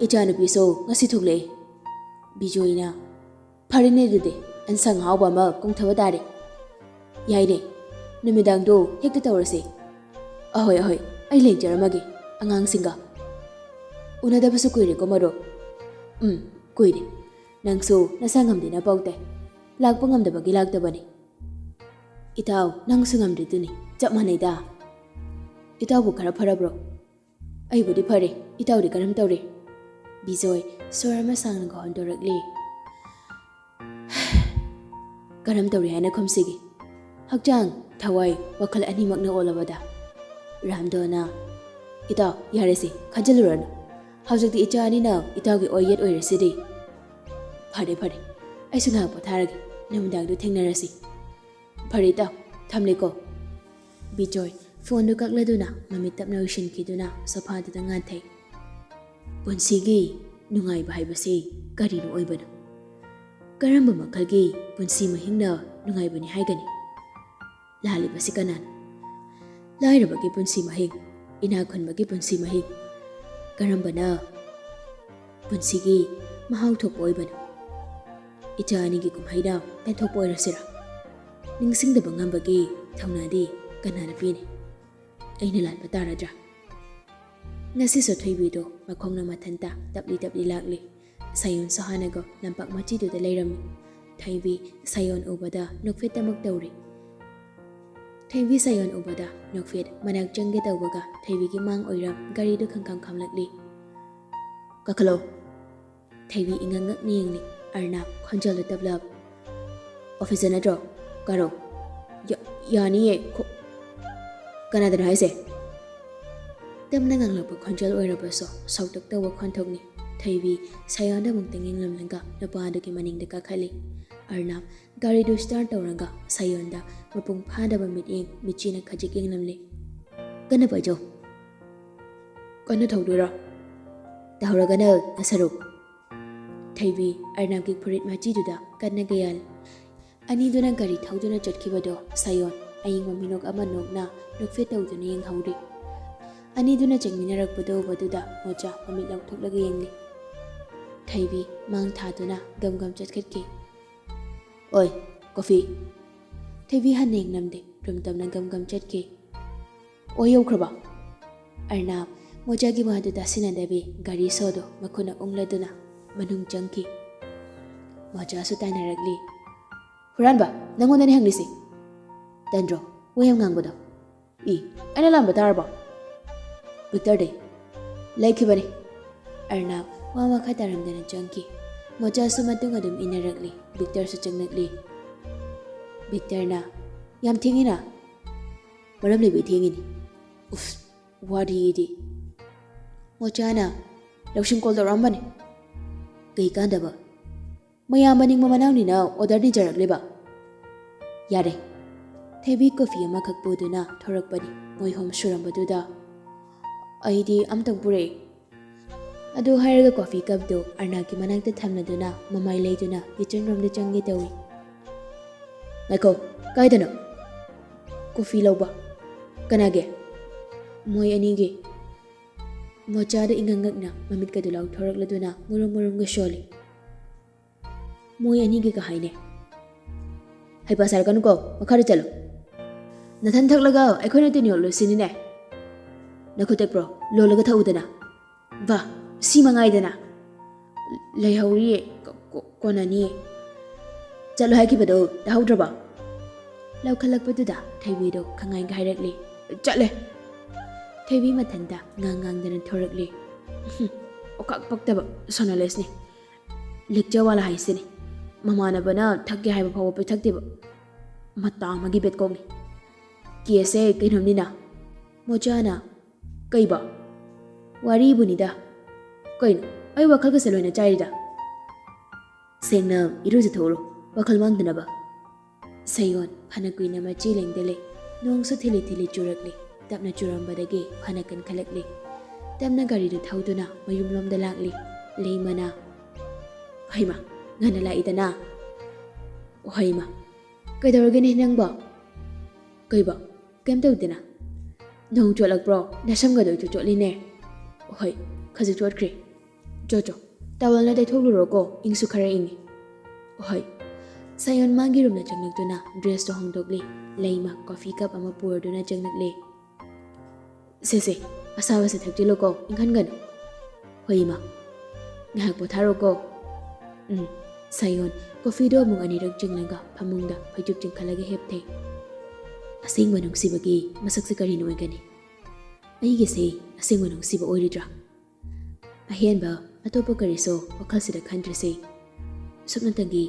"ꯏꯆꯥꯅꯨꯄꯤꯁꯨ ꯉꯁꯤ ꯊꯣꯛꯂꯛꯑꯦ꯫" ꯕꯤꯖꯣꯏꯅ, "ꯐꯔꯦꯅꯦ ꯑꯗꯨꯗꯤ, ꯑꯦꯟꯁꯥꯡ ꯑꯍꯥꯎꯕ ꯑꯃ ꯀꯣꯡꯊꯕ ꯇꯥꯔꯦ꯫" "ꯌꯥꯏꯅꯦ, ꯅꯨꯃꯤꯗꯥꯡꯗꯣ ꯍꯦꯛꯇ ꯇꯧꯔꯁꯦ꯫" "ꯑꯍꯣꯏ ꯑꯍꯣꯏ, ꯑꯩ ꯂꯦꯡꯖꯔꯝꯃꯒꯦ ꯑꯉꯥꯡꯁꯤꯡꯒ꯫" "ꯎꯅꯗꯕꯁꯨ ꯀꯨꯏꯔꯦꯀꯣ ꯃꯔꯨꯞ꯫" "ꯎꯝ, ꯀꯨꯏꯔꯦ꯫ ꯅꯪꯁꯨ ꯅꯁꯥ ꯉꯝꯗꯦꯅ ꯄꯥꯎ ꯇꯥꯏ꯫ ꯂꯥꯛꯄ ꯉꯝꯗꯕꯒꯤ ꯂꯥꯛꯇꯕꯅꯤ꯫" "ꯏꯇꯥꯎ, ꯅꯪꯁꯨ ꯉꯝꯗ꯭ꯔꯤꯗꯨꯅꯤ, ꯆꯞ ꯃꯥꯟꯅꯩꯗ꯫" "ꯏꯇꯥꯎꯕꯨ ꯈꯔ ꯐꯔꯕ꯭ꯔꯣ?" "ꯑꯩꯕꯨꯗꯤ ꯐꯔꯦ, ꯏꯇꯥꯎꯗꯤ ꯀꯔꯝ ꯇꯧꯔꯤ?" ꯕꯤꯖꯣꯏ ꯁꯣꯔ ꯑꯃ ꯁꯥꯡꯅꯒ ꯍꯣꯟꯗꯣꯔꯛꯂꯤ꯫ "ꯀꯔꯝ ꯇꯧꯔꯤ ꯍꯥꯏꯅ ꯈꯨꯝꯁꯤꯒꯦ? ꯍꯛꯆꯥꯡ, ꯊꯋꯥꯏ, ꯋꯥꯈꯜ ꯑꯅꯤꯃꯛꯅ ꯑꯣꯜꯂꯕꯗ?" ꯔꯥꯝꯗꯣꯅ, "ꯏꯇꯥꯎ, ꯌꯥꯔꯦꯁꯦ, ꯈꯟꯖꯤꯜꯂꯨꯔꯅꯨ꯫ ꯍꯧꯖꯤꯛꯇꯤ ꯏꯆꯥ ꯑꯅꯤꯅ ꯏꯇꯥꯎꯒꯤ ꯑꯣꯏ ꯌꯦꯠ ꯑꯣꯏꯔꯁꯤꯗꯤ꯫" "ꯐꯔꯦ, ꯐꯔꯦ, ꯑꯩꯁꯨ ꯉꯥꯏꯍꯥꯛ ꯄꯣꯊꯥꯔꯒꯦ꯫ ꯅꯨꯃꯤꯗꯥꯡꯗꯣ ꯊꯦꯡꯅꯔꯁꯤ꯫ ꯐꯔꯦ, ꯏꯇꯥꯎ, ꯊꯝꯂꯦꯀꯣ꯫" ꯕꯤꯖꯣꯏ ꯐꯣꯟꯗꯨ ꯀꯛꯂꯗꯨꯅ ꯃꯃꯤꯠ ꯇꯞꯅ ꯎꯏꯁꯤꯟꯈꯤꯗꯨꯅ ꯁꯣꯐꯥꯗꯨꯗ ꯉꯥꯟꯊꯩ꯫ ꯄꯨꯟꯁꯤꯒꯤ ꯅꯨꯡꯉꯥꯏꯕ ꯍꯥꯏꯕꯁꯤ ꯀꯔꯤꯅꯣ ꯑꯣꯏꯕꯅꯣ? ꯀꯔꯝꯕ ꯃꯈꯜꯒꯤ ꯄꯨꯟꯁꯤ ꯃꯍꯤꯡꯅ ꯅꯨꯡꯉꯥꯏꯕꯅꯤ ꯍꯥꯏꯒꯅꯤ? ꯂꯥꯜꯂꯤꯕꯁꯤ ꯀꯅꯥꯅꯣ? ꯂꯥꯏꯔꯕꯒꯤ ꯄꯨꯟꯁꯤ ꯃꯍꯤꯡ, ꯏꯅꯥꯛ ꯈꯨꯟꯕꯒꯤ ꯄꯨꯟꯁꯤ ꯃꯍꯤꯡ, ꯀꯔꯝꯕꯅ ꯄꯨꯟꯁꯤꯒꯤ ꯃꯍꯥꯎ ꯊꯣꯛꯄ ꯑꯣꯏꯕꯅꯣ? ꯏꯆꯥ ꯑꯅꯤꯒꯤ ꯀꯨꯝꯍꯩꯗ ꯄꯦꯟꯊꯣꯛꯄ ꯑꯣꯏꯔꯁꯤꯔꯥ? ꯅꯤꯡꯁꯤꯡꯗꯕ ꯉꯝꯕꯒꯤ ꯊꯧꯅꯥꯗꯤ ꯀꯅꯥꯅ ꯄꯤꯅꯤ? ꯑꯩꯅ ꯂꯥꯟꯕ ꯇꯥꯔꯗ꯭ꯔꯥ? ꯉꯁꯤꯁꯨ ꯊꯣꯏꯕꯤꯗꯣ ꯃꯈꯣꯡꯅ ꯃꯊꯟꯇ ꯇꯞꯂꯤ ꯇꯞꯂꯤ ꯂꯥꯛꯂꯤ꯫ ꯁꯥꯌꯣꯟꯁꯨ ꯍꯥꯟꯅꯒ ꯂꯝꯄꯥꯛ ꯃꯆꯤꯗꯨꯗ ꯂꯩꯔꯝꯃꯤ꯫ ꯊꯣꯏꯕꯤ ꯁꯥꯌꯣꯟ ꯎꯕꯗ ꯅꯣꯛꯐꯦꯠꯇꯃꯛ ꯇꯧꯔꯤ꯫ ꯊꯣꯏꯕꯤ ꯁꯥꯌꯣꯟ ꯎꯕꯗ ꯅꯣꯛꯐꯦꯠ ꯃꯅꯥꯛ ꯆꯪꯒꯦ ꯇꯧꯕꯒ ꯊꯣꯏꯕꯤꯒꯤ ꯃꯥꯡ ꯑꯣꯏꯔꯝ ꯒꯥꯔꯤꯗꯨ ꯈꯪꯈꯝ ꯈꯝꯂꯛꯂꯤ꯫ "ꯀꯥꯈꯠꯂꯣ꯫" ꯊꯣꯏꯕꯤ ꯏꯉꯛ ꯉꯛꯅ ꯌꯦꯡꯂꯤ꯫ ꯑꯔꯅꯥꯕ ꯈꯣꯟꯖꯦꯜꯗꯨ ꯇꯞꯂꯕ꯫ "ꯑꯣꯐꯤꯁꯇ ꯅꯠꯇ꯭ꯔꯣ? ꯀꯥꯔꯣ꯫" "ꯌꯥ-, ꯌꯥꯅꯤꯌꯦ꯫ ꯈꯣ-, ꯀꯅꯥꯗꯅꯣ ꯍꯥꯏꯁꯦ?" ꯇꯞꯅ ꯉꯥꯡꯂꯛꯄ ꯈꯣꯟꯖꯦꯜ ꯑꯣꯏꯔꯕꯁꯨ ꯁꯥꯎꯇꯛ ꯇꯧꯕ ꯈꯣꯟꯊꯣꯛꯅꯤ꯫ ꯊꯣꯏꯕꯤ ꯁꯥꯌꯣꯟꯗ ꯑꯃꯨꯛꯇꯪ ꯌꯦꯡꯂꯝꯂꯒ ꯅꯨꯄꯥ ꯑꯗꯨꯒꯤ ꯃꯅꯤꯡꯗ ꯀꯥꯈꯠꯂꯤ꯫ ꯑꯔꯅꯥꯕ ꯒꯥꯔꯤꯗꯨ ꯁ꯭ꯇꯥꯔꯠ ꯇꯧꯔꯒ ꯁꯥꯌꯣꯟꯗ ꯃꯄꯨꯡ ꯐꯥꯗꯕ ꯃꯤꯠꯌꯦꯡ ꯃꯤꯠꯆꯤꯅ ꯈꯖꯤꯛ ꯌꯦꯡꯂꯝꯂꯤ꯫ "ꯀꯟꯅ ꯄꯥꯏꯖꯧ꯫" "ꯀꯟꯅ ꯊꯧꯗꯣꯏꯔꯣ?" "ꯇꯧꯔꯒꯅ ꯅꯁꯔꯨꯛ꯫" ꯊꯣꯏꯕꯤ ꯑꯔꯅꯥꯕꯀꯤ ꯐꯨꯔꯤꯠ ꯃꯆꯤꯗꯨꯗ ꯀꯟꯅ ꯀꯌꯥꯜ꯫ ꯑꯅꯤꯗꯨꯅ ꯒꯥꯔꯤ ꯊꯧꯗꯨꯅ ꯆꯠꯈꯤꯕꯗꯣ ꯁꯥꯌꯣꯟ ꯑꯌꯤꯡꯕ ꯃꯤꯅꯣꯛ ꯑꯃ ꯅꯣꯛꯅ ꯅꯣꯛꯐꯦꯠ ꯇꯧꯗꯨꯅ ꯌꯦꯡꯍꯧꯔꯤ꯫ ꯑꯅꯤꯗꯨꯅ ꯆꯪꯃꯤꯟꯅꯔꯛꯄꯗ ꯎꯕꯗꯨꯗ ꯃꯣꯆꯥ ꯃꯃꯤꯠ ꯂꯥꯎꯊꯣꯛꯂꯒ ꯌꯦꯡꯂꯤ꯫ ꯊꯣꯏꯕꯤ ꯃꯥꯡ ꯊꯥꯗꯨꯅ ꯒꯝ ꯒꯝ ꯆꯠꯈꯠꯈꯤ꯫ "ꯑꯣꯏ, ꯀꯣꯐꯤ?" ꯊꯣꯏꯕꯤ ꯍꯟꯅ ꯌꯦꯡꯂꯝꯗꯦ꯫ ꯔꯨꯝ ꯇꯝꯅ ꯒꯝ ꯒꯝ ꯆꯠꯈꯤ꯫ "ꯑꯣ, ꯌꯧꯈ꯭ꯔꯕ?" ꯑꯔꯅꯥꯕ ꯃꯣꯆꯥꯒꯤ ꯋꯥꯗꯨ ꯇꯥꯁꯤꯟꯅꯗꯕꯤ ꯒꯥꯔꯤ ꯁꯣꯗꯨ ꯃꯈꯨꯠꯅ ꯎꯪꯂꯗꯨꯅ ꯃꯅꯨꯡ ꯆꯪꯈꯤ꯫ ꯃꯣꯆꯥꯁꯨ ꯇꯥꯟꯅꯔꯛꯂꯤ꯫ "ꯍꯨꯔꯥꯟꯕ, ꯅꯪꯉꯣꯟꯗꯅꯦ ꯍꯪꯂꯤꯁꯤ꯫ ꯇꯟꯗ꯭ꯔꯣ ꯋꯥ ꯌꯥꯝ ꯉꯥꯡꯕꯗꯣ? ꯏ, ꯑꯩꯅ ꯂꯥꯟꯕ ꯇꯥꯔꯕꯣ?" "ꯕꯤꯛꯇꯔꯗꯤ?" "ꯂꯩꯈꯤꯕꯅꯤ꯫" ꯑꯔꯅꯥꯕ ꯋꯥ ꯃꯈꯥ ꯇꯥꯔꯝꯗꯅ ꯆꯪꯈꯤ꯫ ꯃꯣꯆꯥꯁꯨ ꯃꯇꯨꯡ ꯑꯗꯨꯝ ꯏꯟꯅꯔꯛꯂꯤ꯫ ꯕꯤꯛꯇꯔꯁꯨ ꯆꯪꯂꯛꯂꯤ꯫ ꯕꯤꯛꯇꯔꯅ, "ꯌꯥꯝ ꯊꯦꯡꯉꯤꯅ?" "ꯃꯔꯝ ꯂꯩꯕꯩ ꯊꯦꯡꯉꯤꯅꯤ꯫" "ꯎꯐ, ꯋꯥꯔꯤꯗꯤ꯫" ꯃꯣꯆꯥꯅ, "ꯂꯧꯁꯤꯡ ꯀꯣꯜ ꯇꯧꯔꯛꯑꯝꯕꯅꯤ꯫" "ꯀꯩ ꯀꯥꯟꯗꯕ?" ꯃꯌꯥꯝ ꯃꯅꯤꯡ ꯃꯃꯅꯥꯎꯅꯤꯅ ꯑꯣꯔꯗꯔ ꯅꯤꯖꯔꯛꯂꯤꯕ? ꯌꯥꯔꯦ꯫ ꯊꯣꯏꯕꯤ ꯀꯣꯐꯤ ꯑꯃꯈꯛ ꯄꯨꯗꯨꯅ ꯊꯣꯔꯛꯄꯅꯤ꯫ ꯃꯣꯏ ꯑꯍꯨꯝ ꯁꯨꯔꯝꯕꯗꯨꯗ ꯑꯩꯗꯤ ꯑꯝꯇꯪ ꯄꯨꯔꯛꯑꯦ꯫ ꯑꯗꯨ ꯍꯥꯏꯔꯒ ꯀꯣꯐꯤ ꯀꯞꯇꯨ ꯑꯔꯅꯥꯀꯤ ꯃꯅꯥꯛꯇ ꯊꯝꯂꯗꯨꯅ ꯃꯃꯥꯏ ꯂꯩꯗꯨꯅ ꯀꯤꯆꯟ ꯔꯨꯝꯗ ꯆꯪꯒꯦ ꯇꯧꯏ꯫ ꯉꯥꯏꯈꯣ, ꯀꯥꯏꯗꯅꯣ? ꯀꯣꯐꯤ ꯂꯧꯕ꯫ ꯀꯅꯥꯒꯤ? ꯃꯣꯏ ꯑꯅꯤꯒꯤ꯫ ꯃꯣꯆꯥꯗ ꯏꯉꯛ ꯉꯛꯅ ꯃꯃꯤꯠꯀꯗꯨ ꯂꯥꯎꯊꯣꯔꯛꯂꯗꯨꯅ ꯃꯨꯔꯨꯝ ꯃꯨꯔꯨꯝꯒ ꯁꯣꯜꯂꯤ꯫ ꯃꯣꯏ ꯑꯅꯤꯒꯤꯒ ꯍꯥꯏꯅꯦ꯫ ꯍꯩꯄꯥ ꯁꯥꯔꯛꯀꯅꯨꯀꯣ, ꯃꯈꯥꯗ ꯆꯠꯂꯣ꯫ ꯅꯊꯟ ꯊꯛꯂꯒ ꯑꯩꯈꯣꯏꯅ ꯇꯤꯟ ꯌꯣꯠꯂꯨꯁꯤꯅꯤꯅꯦ꯫ ꯅꯈꯨꯠ ꯇꯦꯛꯄ꯭ꯔꯣ? ꯂꯣꯜꯂꯒ ꯊꯛꯎꯗꯅ꯫ ꯚꯥ, ꯁꯤ ꯃꯉꯥꯏꯗꯅ꯫ ꯂꯩꯍꯧꯔꯤꯌꯦ, ꯀꯣ-, ꯀꯣ-, ꯀꯣꯟꯅꯅꯤꯌꯦ꯫ ꯆꯠꯂꯣ ꯍꯥꯏꯈꯤꯕꯗꯣ ꯇꯥꯍꯧꯗ꯭ꯔꯕꯣ? ꯂꯧꯈꯠꯂꯛꯄꯗꯨꯗ ꯊꯣꯏꯕꯤꯗꯣ ꯈꯪꯉꯥꯏꯒ ꯍꯥꯏꯔꯛꯂꯤ꯫ ꯆꯠꯂꯦ꯫ ꯊꯣꯏꯕꯤ ꯃꯊꯟꯇ ꯉꯥꯡ ꯉꯥꯡꯗꯅ ꯊꯣꯔꯛꯂꯤ꯫ ꯍꯨꯝ, ꯑꯣꯈꯥꯛ ꯄꯛꯇꯕ ꯁꯣꯅꯣꯂꯦꯁꯅꯤ꯫ ꯂꯦꯛꯆꯔ ꯋꯥꯂꯥ ꯍꯥꯏꯁꯤꯅꯤ꯫ ꯃꯃꯥꯟꯅꯕꯅ ꯊꯛꯀꯦ ꯍꯥꯏꯕ ꯐꯥꯎꯕ ꯄꯤꯊꯛꯇꯦꯕ꯫ ꯃꯇꯥ ꯑꯃꯒꯤ ꯕꯦꯠꯀꯣꯛꯅꯤ꯫ ꯀꯦꯁꯁꯦ ꯀꯩꯅꯣꯝꯅꯤꯅ꯫ ꯃꯣꯆꯥꯅ, ꯀꯩꯕ? ꯋꯥꯔꯤꯕꯨꯅꯤꯗ꯫ ꯀꯩꯅꯣ, ꯑꯩ ꯋꯥꯈꯜꯒꯁꯦ ꯂꯣꯏꯅ ꯆꯥꯏꯔꯤꯗ꯫ ꯁꯦꯡꯅ ꯏꯔꯨꯖꯊꯣꯛꯎꯔꯣ, ꯋꯥꯈꯜ ꯃꯥꯡꯗꯅꯕ꯫ ꯁꯌꯣꯟ ꯐꯅ ꯀꯨꯏꯅ ꯃꯆꯤ ꯂꯦꯡꯗ ꯂꯩ꯫ ꯅꯣꯡꯁꯨ ꯊꯤꯂꯤ ꯊꯤꯂꯤ ꯆꯨꯔꯛꯂꯤ꯫ ꯇꯞꯅ ꯆꯨꯔꯝꯕꯗꯒꯤ ꯐꯅ ꯀꯟꯈꯠꯂꯛꯂꯤ꯫ ꯇꯞꯅ ꯒꯥꯔꯤꯗꯨ ꯊꯧꯗꯨꯅ ꯃꯌꯨꯝꯂꯣꯝꯗ ꯂꯥꯛꯂꯤ꯫ ꯂꯩꯃꯅ, "ꯍꯩꯃꯥ, ꯉꯟꯅ ꯂꯥꯛꯏꯗꯅ?" "ꯍꯩꯃꯥ, ꯀꯩꯗꯧꯔꯒꯦꯅꯦ ꯅꯪꯕꯣ?" "ꯀꯩꯕꯣ? ꯀꯩꯝ ꯇꯧꯗꯦꯅ꯫ ꯅꯣꯡ ꯆꯣꯠꯂꯛꯄ꯭ꯔꯣ? ꯅꯁꯝꯒꯗꯣ ꯏꯆꯣꯠ ꯆꯣꯠꯂꯤꯅꯦ꯫" "ꯍꯣꯏ, ꯈꯖꯤꯛ ꯆꯣꯠꯈ꯭ꯔꯦ꯫ ꯆꯣ, ꯆꯣ, ꯇꯥꯋꯦꯜꯅ ꯇꯩꯊꯣꯛꯂꯨꯔꯣꯀꯣ, ꯏꯪꯁꯨ ꯈꯔ ꯏꯪꯉꯤ꯫" "ꯍꯣꯏ꯫" ꯁꯌꯣꯟ ꯃꯥꯒꯤ ꯔꯨꯝꯗ ꯆꯪꯂꯛꯇꯨꯅ ꯗ꯭ꯔꯦꯁꯇꯣ ꯍꯣꯡꯗꯣꯛꯂꯤ꯫ ꯂꯩꯃ ꯀꯣꯐꯤ ꯀꯞ ꯑꯃ ꯄꯨꯔꯗꯨꯅ ꯆꯪꯂꯛꯂꯤ꯫ "ꯁꯦ, ꯁꯦ, ꯑꯁꯥꯕꯁꯦ ꯊꯛꯆꯤꯜꯂꯨꯀꯣ, ꯏꯪꯍꯟꯒꯅꯨ꯫" "ꯍꯣꯏ, ꯏꯃꯥ꯫ ꯉꯥꯏꯍꯥꯛ ꯄꯣꯊꯥꯔꯣꯀꯣ꯫" "ꯎꯝ꯫" ꯁꯌꯣꯟ ꯀꯣꯐꯤꯗꯣ ꯑꯃꯨꯛ ꯑꯅꯤꯔꯛ ꯆꯤꯡꯂꯒ ꯐꯃꯨꯡꯗ ꯐꯩꯖꯨꯞ ꯆꯤꯡꯈꯠꯂꯒ ꯍꯤꯞꯊꯩ꯫ ꯑꯁꯦꯡꯕ ꯅꯨꯡꯁꯤꯕꯒꯤ ꯃꯁꯛꯁꯦ ꯀꯔꯤꯅ ꯑꯣꯏꯒꯅꯤ? ꯑꯩꯒꯤꯁꯦ ꯑꯁꯦꯡꯕ ꯅꯨꯡꯁꯤꯕ ꯑꯣꯏꯔꯤꯗ꯭ꯔꯥ? ꯑꯍꯦꯟꯕ ꯑꯇꯣꯞꯄ ꯀꯔꯤꯁꯨ ꯋꯥꯈꯜꯁꯤꯗ ꯈꯟꯗ꯭ꯔꯁꯤ꯫ ꯁꯨꯞꯅꯇꯪꯒꯤ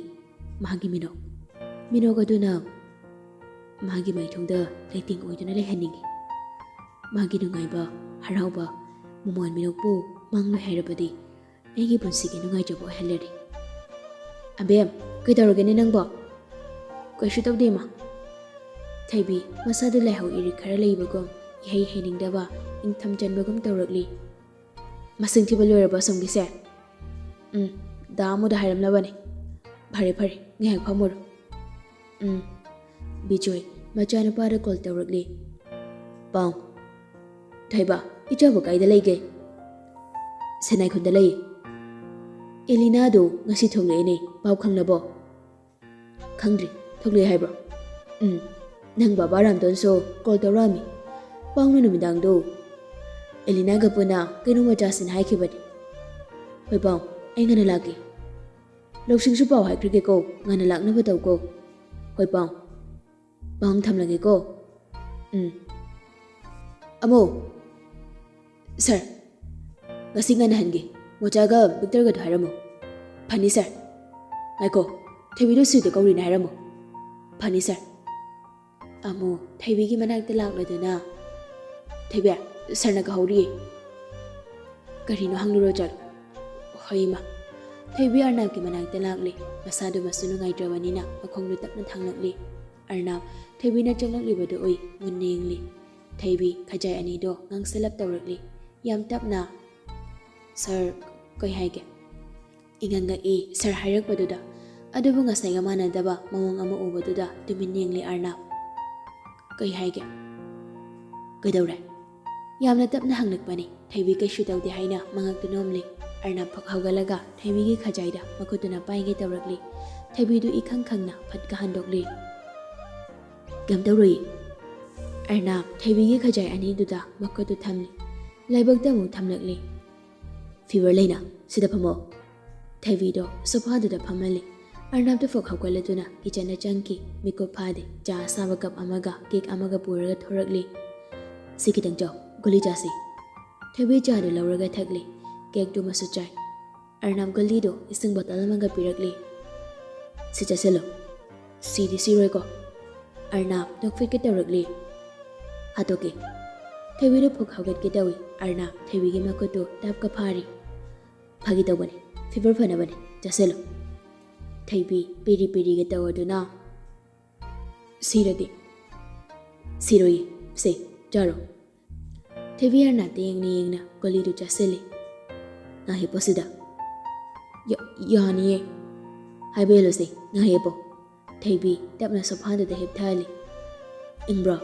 ꯃꯍꯥꯛꯀꯤ ꯃꯤꯅꯣꯛ, ꯃꯤꯅꯣꯛ ꯑꯗꯨꯅ ꯃꯍꯥꯛꯀꯤ ꯃꯥꯏꯊꯣꯡꯗ ꯂꯩꯇꯦꯡ ꯑꯣꯏꯗꯨꯅ ꯂꯩꯍꯟꯅꯤꯡꯏ꯫ ꯃꯍꯥꯛꯀꯤ ꯅꯨꯡꯉꯥꯏꯕ, ꯍꯔꯥꯎꯕ, ꯃꯃꯣꯟ ꯃꯤꯅꯣꯛꯄꯨ ꯃꯥꯡꯂꯣꯏ ꯍꯥꯏꯔꯕꯗꯤ ꯑꯩꯒꯤ ꯄꯨꯟꯁꯤꯒꯤ ꯅꯨꯡꯉꯥꯏꯖꯕ ꯑꯣꯏꯍꯜꯂꯔꯤ꯫ "ꯑꯕꯦꯝ, ꯀꯩꯗꯧꯔꯒꯦꯅꯦ ꯅꯪꯕꯣ?" "ꯀꯩꯁꯨ ꯇꯧꯗꯦ, ꯏꯃꯥ꯫" ꯊꯣꯏꯕꯤ ꯃꯁꯥꯗ ꯂꯥꯏꯍꯧ ꯏꯔꯤꯛ ꯈꯔ ꯂꯩꯕꯒꯨꯝ, ꯏꯍꯩ ꯍꯩꯅꯤꯡꯗꯕ, ꯏꯪꯊꯝ ꯆꯟꯕꯒꯨꯝ ꯇꯧꯔꯛꯂꯤ꯫ "ꯃꯁꯤꯡ ꯊꯤꯕ ꯂꯣꯏꯔꯕꯣ ꯑꯁꯣꯝꯒꯤꯁꯦ?" "ꯎꯝ, ꯗꯥ ꯑꯃꯨꯗ ꯍꯥꯏꯔꯝꯂꯕꯅꯤ꯫" "ꯐꯔꯦ, ꯐꯔꯦ, ꯉꯥꯏꯍꯥꯛ ꯐꯝꯃꯨꯔꯣ꯫" "ꯎꯝ꯫" ꯕꯤꯖꯣꯏ ꯃꯆꯥꯅꯨꯄꯥꯗ ꯀꯣꯜ ꯇꯧꯔꯛꯂꯤ꯫ "ꯄꯥꯎ꯫" "ꯊꯣꯏꯕ, ꯏꯆꯥꯕꯨ ꯀꯥꯏꯗ ꯂꯩꯒꯦ?" "ꯁꯦꯅꯥꯏꯈꯨꯟꯗ ꯂꯩ꯫" "ꯑꯦꯂꯤꯅꯥꯗꯨ ꯉꯁꯤ ꯊꯣꯛꯂꯛꯑꯦꯅꯦ, ꯄꯥꯎ ꯈꯪꯂꯕꯣ?" "ꯈꯪꯗ꯭ꯔꯤ, ꯊꯣꯛꯂꯛꯑꯦ ꯍꯥꯏꯕ꯭ꯔꯣ?" "ꯎꯝ, ꯅꯪ ꯕꯕꯥ ꯔꯥꯝꯗꯣꯟꯁꯨ ꯀꯣꯜ ꯇꯧꯔꯛꯑꯝꯃꯤ꯫ ꯄꯥꯎꯅ ꯅꯨꯃꯤꯗꯥꯡꯗꯣ ꯑꯦꯂꯤꯅꯥꯒ ꯄꯨꯟꯅ ꯀꯩꯅꯣꯝꯃ ꯆꯥꯁꯤꯅ ꯍꯥꯏꯈꯤꯕꯅꯤ꯫" "ꯍꯣꯏ ꯄꯥꯎ, ꯑꯩ ꯉꯟꯅ ꯂꯥꯛꯀꯦ꯫" "ꯂꯧꯁꯤꯡꯁꯨ ꯄꯥꯎ ꯍꯥꯏꯈ꯭ꯔꯒꯦꯀꯣ, ꯉꯟꯅ ꯂꯥꯛꯅꯕ ꯇꯧꯀꯣ꯫" "ꯍꯣꯏ ꯄꯥꯎ꯫" "ꯄꯥꯎ ꯊꯝꯂꯒꯦꯀꯣ꯫" "ꯎꯝ꯫" "ꯑꯃꯣ꯫" "ꯁꯥꯔ, ꯉꯁꯤ ꯉꯟꯅ ꯍꯟꯒꯦ꯫ ꯃꯣꯆꯥꯒ ꯚꯤꯛꯇꯔꯒꯗꯣ ꯍꯥꯏꯔꯝꯃꯨ꯫" "ꯐꯅꯤ ꯁꯥꯔ꯫" "ꯉꯥꯏꯈꯣ, ꯊꯣꯏꯕꯤꯗꯣ ꯁꯤꯗ ꯀꯧꯔꯤꯅ ꯍꯥꯏꯔꯝꯃꯨ꯫" "ꯐꯅꯤ ꯁꯥꯔ꯫" ꯑꯃꯨ ꯊꯣꯏꯕꯤꯒꯤ ꯃꯅꯥꯛꯇ ꯂꯥꯛꯂꯗꯨꯅ, "ꯊꯣꯏꯕꯤ, ꯁꯥꯔꯅ ꯀꯧꯍꯧꯔꯤꯌꯦ꯫" "ꯀꯔꯤꯅꯣ ꯍꯪꯂꯨꯔꯣ ꯆꯠꯂꯨ꯫" "ꯍꯣꯏ ꯏꯃꯥ꯫" ꯊꯣꯏꯕꯤ ꯑꯔꯅꯥꯞꯀꯤ ꯃꯅꯥꯛꯇ ꯂꯥꯛꯂꯦ꯫ ꯃꯁꯥꯗꯨꯃꯁꯨ ꯅꯨꯡꯉꯥꯏꯇ꯭ꯔꯕꯅꯤꯅ ꯃꯈꯣꯡꯗꯨ ꯇꯞꯅ ꯊꯥꯡꯂꯛꯂꯤ꯫ ꯑꯔꯅꯥꯞ ꯊꯣꯏꯕꯤꯅ ꯆꯪꯂꯛꯂꯤꯕꯗꯨ ꯎꯏ, ꯃꯨꯟꯅ ꯌꯦꯡꯂꯤ꯫ ꯊꯣꯏꯕꯤ ꯈꯖꯥꯏ ꯑꯅꯤꯗꯣ ꯉꯥꯡꯁꯤꯜꯂꯞ ꯇꯧꯔꯛꯂꯤ꯫ ꯌꯥꯝ ꯇꯞꯅ, "ꯁꯥꯔ, ꯀꯩ ꯍꯥꯏꯒꯦ?" ꯏꯉꯛ ꯉꯛꯏ ꯁꯥꯔ ꯍꯥꯏꯔꯛꯄꯗꯨꯗ, ꯑꯗꯨꯕꯨ ꯉꯁꯥꯏꯒ ꯃꯥꯟꯅꯗꯕ ꯃꯑꯣꯡ ꯑꯃ ꯎꯕꯗꯨꯗ ꯇꯨꯃꯤꯟ ꯌꯦꯡꯂꯤ ꯑꯔꯅꯥꯞ꯫ "ꯀꯩ ꯍꯥꯏꯒꯦ? ꯀꯩꯗꯧꯔꯦ?" ꯌꯥꯝꯅ ꯇꯞꯅ ꯍꯪꯂꯛꯄꯅꯤ꯫ ꯊꯣꯏꯕꯤ ꯀꯩꯁꯨ ꯇꯧꯗꯦ ꯍꯥꯏꯅ ꯃꯉꯛꯇꯨ ꯅꯣꯝꯂꯤ꯫ ꯑꯔꯅꯥꯞ ꯐꯛ ꯍꯧꯒꯠꯂꯒ ꯊꯣꯏꯕꯤꯒꯤ ꯈꯖꯥꯏꯗ ꯃꯈꯨꯠꯇꯨꯅ ꯄꯥꯏꯒꯦ ꯇꯧꯔꯛꯂꯤ꯫ ꯊꯣꯏꯕꯤꯗꯨ ꯏꯈꯪ ꯈꯪꯅ ꯐꯠꯀ ꯍꯟꯗꯣꯛꯂꯤ꯫ "ꯀꯩꯝ ꯇꯧꯔꯣꯏꯌꯦ꯫" ꯑꯔꯅꯥꯞ ꯊꯣꯏꯕꯤꯒꯤ ꯈꯖꯥꯏ ꯑꯅꯤꯗꯨꯗ ꯃꯈꯨꯠꯇꯨ ꯊꯝꯂꯤ꯫ ꯂꯥꯏꯕꯛꯇ ꯑꯃꯨꯛ ꯊꯝꯂꯛꯂꯤ꯫ "ꯐꯤꯚꯔ ꯂꯩꯅ, ꯁꯤꯗ ꯐꯝꯃꯣ꯫" ꯊꯣꯏꯕꯤꯗꯣ ꯁꯣꯐꯥꯗꯨꯗ ꯐꯝꯍꯜꯂꯤ꯫ ꯑꯔꯅꯥꯞꯇꯣ ꯐꯛ ꯍꯧꯒꯠꯂꯗꯨꯅ ꯀꯤꯆꯟꯗ ꯆꯪꯈꯤ꯫ ꯃꯤꯀꯨꯞ ꯐꯥꯗꯦ, ꯆꯥ ꯑꯁꯥꯕ ꯀꯞ ꯑꯃꯒ ꯀꯦꯛ ꯑꯃꯒ ꯄꯨꯔꯒ ꯊꯣꯔꯛꯂꯤ꯫ "ꯁꯤ ꯈꯤꯇꯪ ꯆꯥꯎ, ꯒꯨꯂꯤ ꯆꯥꯁꯤ꯫" ꯊꯣꯏꯕꯤ ꯆꯥꯗꯨ ꯂꯧꯔꯒ ꯊꯛꯂꯤ꯫ ꯀꯦꯛꯇꯨꯃꯁꯨ ꯆꯥꯏ꯫ ꯑꯔꯅꯥꯞ ꯒꯨꯂꯤꯗꯨ ꯏꯁꯤꯡ ꯕꯣꯇꯜ ꯑꯃꯒ ꯄꯤꯔꯛꯂꯤ꯫ "ꯁꯤ ꯆꯥꯁꯤꯜꯂꯨ꯫ ꯁꯤꯗꯤ ꯁꯤꯔꯣꯏꯀꯣ?" ꯑꯔꯅꯥꯞ ꯅꯣꯛꯐꯦꯠꯀꯦ ꯇꯧꯔꯛꯂꯤ꯫ "ꯍꯥꯠꯇꯣꯛꯀꯦ꯫" ꯊꯣꯏꯕꯤꯗꯨ ꯐꯨꯛ ꯍꯧꯒꯠꯀꯦ ꯇꯧꯏ꯫ ꯑꯔꯅꯥꯞ ꯊꯣꯏꯕꯤꯒꯤ ꯃꯈꯨꯠꯇꯨ ꯇꯥꯞꯀ ꯐꯥꯔꯤ꯫ "ꯐꯥꯒꯤ ꯇꯧꯕꯅꯤ, ꯐꯤꯚꯔ ꯐꯅꯕꯅꯤ, ꯆꯥꯁꯤꯜꯂꯨ꯫" ꯊꯣꯏꯕꯤ ꯄꯤꯔꯤ ꯄꯤꯔꯤꯒ ꯇꯧꯔꯗꯨꯅ, "ꯁꯤꯔꯗꯤ?" "ꯁꯤꯔꯣꯏꯌꯦ꯫ ꯁꯦ, ꯆꯥꯔꯣ꯫" ꯊꯣꯏꯕꯤ ꯑꯔꯅꯥꯞꯇ ꯌꯦꯡꯅ ꯌꯦꯡꯅ ꯒꯨꯂꯤꯗꯨ ꯆꯥꯁꯤꯜꯂꯤ꯫ "ꯉꯥꯏꯍꯦꯞꯄꯣ ꯁꯤꯗ꯫" "ꯌꯥ-, ꯌꯥꯅꯤꯌꯦ꯫" "ꯍꯥꯏꯕ ꯏꯜꯂꯨꯁꯦ, ꯉꯥꯏꯍꯦꯞꯄꯣ꯫" ꯊꯣꯏꯕꯤ ꯇꯞꯅ ꯁꯣꯐꯥꯗꯨꯗ ꯍꯤꯞꯊꯍꯜꯂꯤ꯫ "ꯏꯪꯕ꯭ꯔꯣ?"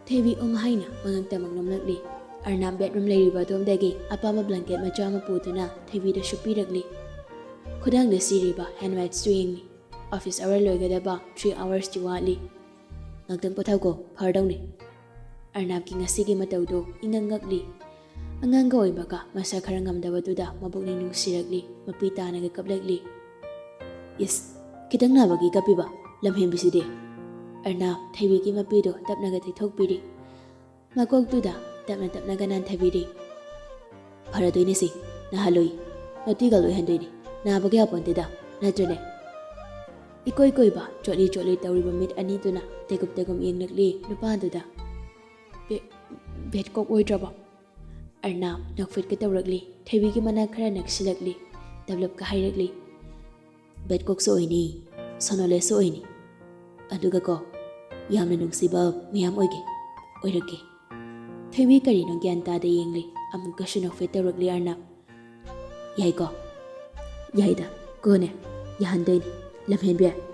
ꯊꯣꯏꯕꯤ ꯎꯝ ꯍꯥꯏꯅ ꯃꯉꯛꯇꯃꯛ ꯅꯣꯝꯂꯛꯂꯤ꯫ ꯑꯔꯅꯥꯞ ꯕꯦꯗꯔꯨꯝ ꯂꯩꯔꯤꯕ ꯑꯗꯣꯝꯗꯒꯤ ꯑꯄꯥꯕ ꯕ꯭ꯂꯥꯡꯀꯦꯠ ꯃꯆꯥ ꯑꯃ ꯄꯨꯗꯨꯅ ꯊꯣꯏꯕꯤꯗ ꯁꯨꯞꯄꯤꯔꯛꯂꯤ꯫ ꯈꯨꯗꯥꯡꯗ ꯁꯤꯔꯤꯕ ꯍꯦꯟ ꯋꯥꯏꯞꯁꯇꯨ ꯌꯦꯡꯂꯤ꯫ "ꯑꯣꯐꯤꯁ ꯑꯋꯥꯔ ꯂꯣꯏꯒꯗꯕ ꯊ꯭ꯔꯤ ꯑꯋꯥꯔꯁꯇꯤ ꯋꯥꯠꯂꯤ꯫ ꯉꯥꯛꯇꯪ ꯄꯣꯊꯥꯎꯀꯣ, ꯐꯔꯗꯧꯅꯤ꯫" ꯑꯔꯅꯥꯞꯀꯤ ꯉꯁꯤꯒꯤ ꯃꯇꯧꯗꯨ ꯏꯉꯛ ꯉꯛꯂꯤ꯫ ꯑꯉꯥꯡꯒ ꯑꯣꯏꯕꯒ ꯃꯁꯥ ꯈꯔ ꯉꯝꯗꯕꯗꯨꯗ ꯃꯕꯨꯛꯅꯤꯡ ꯅꯨꯡꯁꯤꯔꯛꯂꯤ, ꯃꯄꯤ ꯇꯥꯅꯒ ꯀꯞꯂꯛꯂꯤ꯫ "ꯏꯁ, ꯈꯤꯇꯪ ꯅꯥꯕꯒꯤ ꯀꯞꯄꯤꯕ, ꯂꯝꯍꯦꯟꯕꯤꯁꯤꯗꯤ!" ꯑꯔꯅꯥꯞ ꯊꯣꯏꯕꯤꯒꯤ ꯃꯄꯤꯗꯨ ꯇꯞꯅꯒ ꯇꯩꯊꯣꯛꯄꯤꯔꯤ꯫ ꯃꯀꯣꯛꯇꯨꯗ ꯇꯞꯅ ꯇꯞꯅꯒ ꯅꯥꯟꯊꯕꯤꯔꯤ꯫ "ꯐꯔꯗꯣꯏꯅꯦꯁꯦ, ꯅꯥꯍꯜꯂꯣꯏ꯫ Naughty girl ꯑꯣꯏꯍꯟꯗꯣꯏꯅꯦ꯫ ꯅꯥꯕꯒ ꯌꯥꯄꯣꯟꯇꯦꯗ, ꯅꯠꯇ꯭ꯔꯅꯦ?" ꯏꯀꯣꯏ ꯀꯣꯏꯕ, ꯆꯣꯠꯂꯤ ꯆꯣꯠꯂꯤ ꯇꯧꯔꯤꯕ ꯃꯤꯠ ꯑꯅꯤꯗꯨꯅ ꯇꯩꯒꯨꯝ ꯇꯩꯒꯨꯝ ꯌꯦꯡꯂꯛꯂꯤ ꯅꯨꯄꯥꯗꯨꯗ꯫ "ꯕꯦ-, ꯕꯦꯗ ꯀꯣꯛ ꯑꯣꯏꯗ꯭ꯔꯕꯣ?" ꯑꯔꯅꯥꯞ ꯅꯣꯛꯐꯦꯠꯀ ꯇꯧꯔꯛꯂꯤ꯫ ꯊꯣꯏꯕꯤꯒꯤ ꯃꯅꯥꯛ ꯈꯔ ꯅꯛꯁꯤꯜꯂꯛꯂꯤ꯫ ꯇꯞꯂꯞꯀ ꯍꯥꯏꯔꯛꯂꯤ꯫ "ꯕꯦꯗ ꯀꯣꯛꯁꯨ ꯑꯣꯏꯅꯤ, ꯁꯣꯅꯣꯂꯦꯁꯁꯨ ꯑꯣꯏꯅꯤ꯫ ꯑꯗꯨꯒꯀꯣ, ꯌꯥꯝꯅ ꯅꯨꯡꯁꯤꯕ ꯃꯌꯥꯝ ꯑꯣꯏꯒꯦ, ꯑꯣꯏꯔꯛꯀꯦ꯫" ꯊꯣꯏꯕꯤ ꯀꯔꯤꯅꯣ ꯒ꯭ꯌꯥꯟ ꯇꯥꯗ ꯌꯦꯡꯂꯤ꯫ ꯑꯃꯨꯛꯀꯁꯨ ꯅꯣꯛꯐꯦꯠ ꯇꯧꯔꯛꯂꯤ ꯑꯔꯅꯥꯞ꯫ "ꯌꯥꯏꯀꯣ?" "ꯌꯥꯏꯗ, ꯀꯣꯅꯦ, ꯌꯥꯍꯟꯗꯣꯏꯅꯤ, ꯂꯝꯍꯦꯟꯕꯤ꯫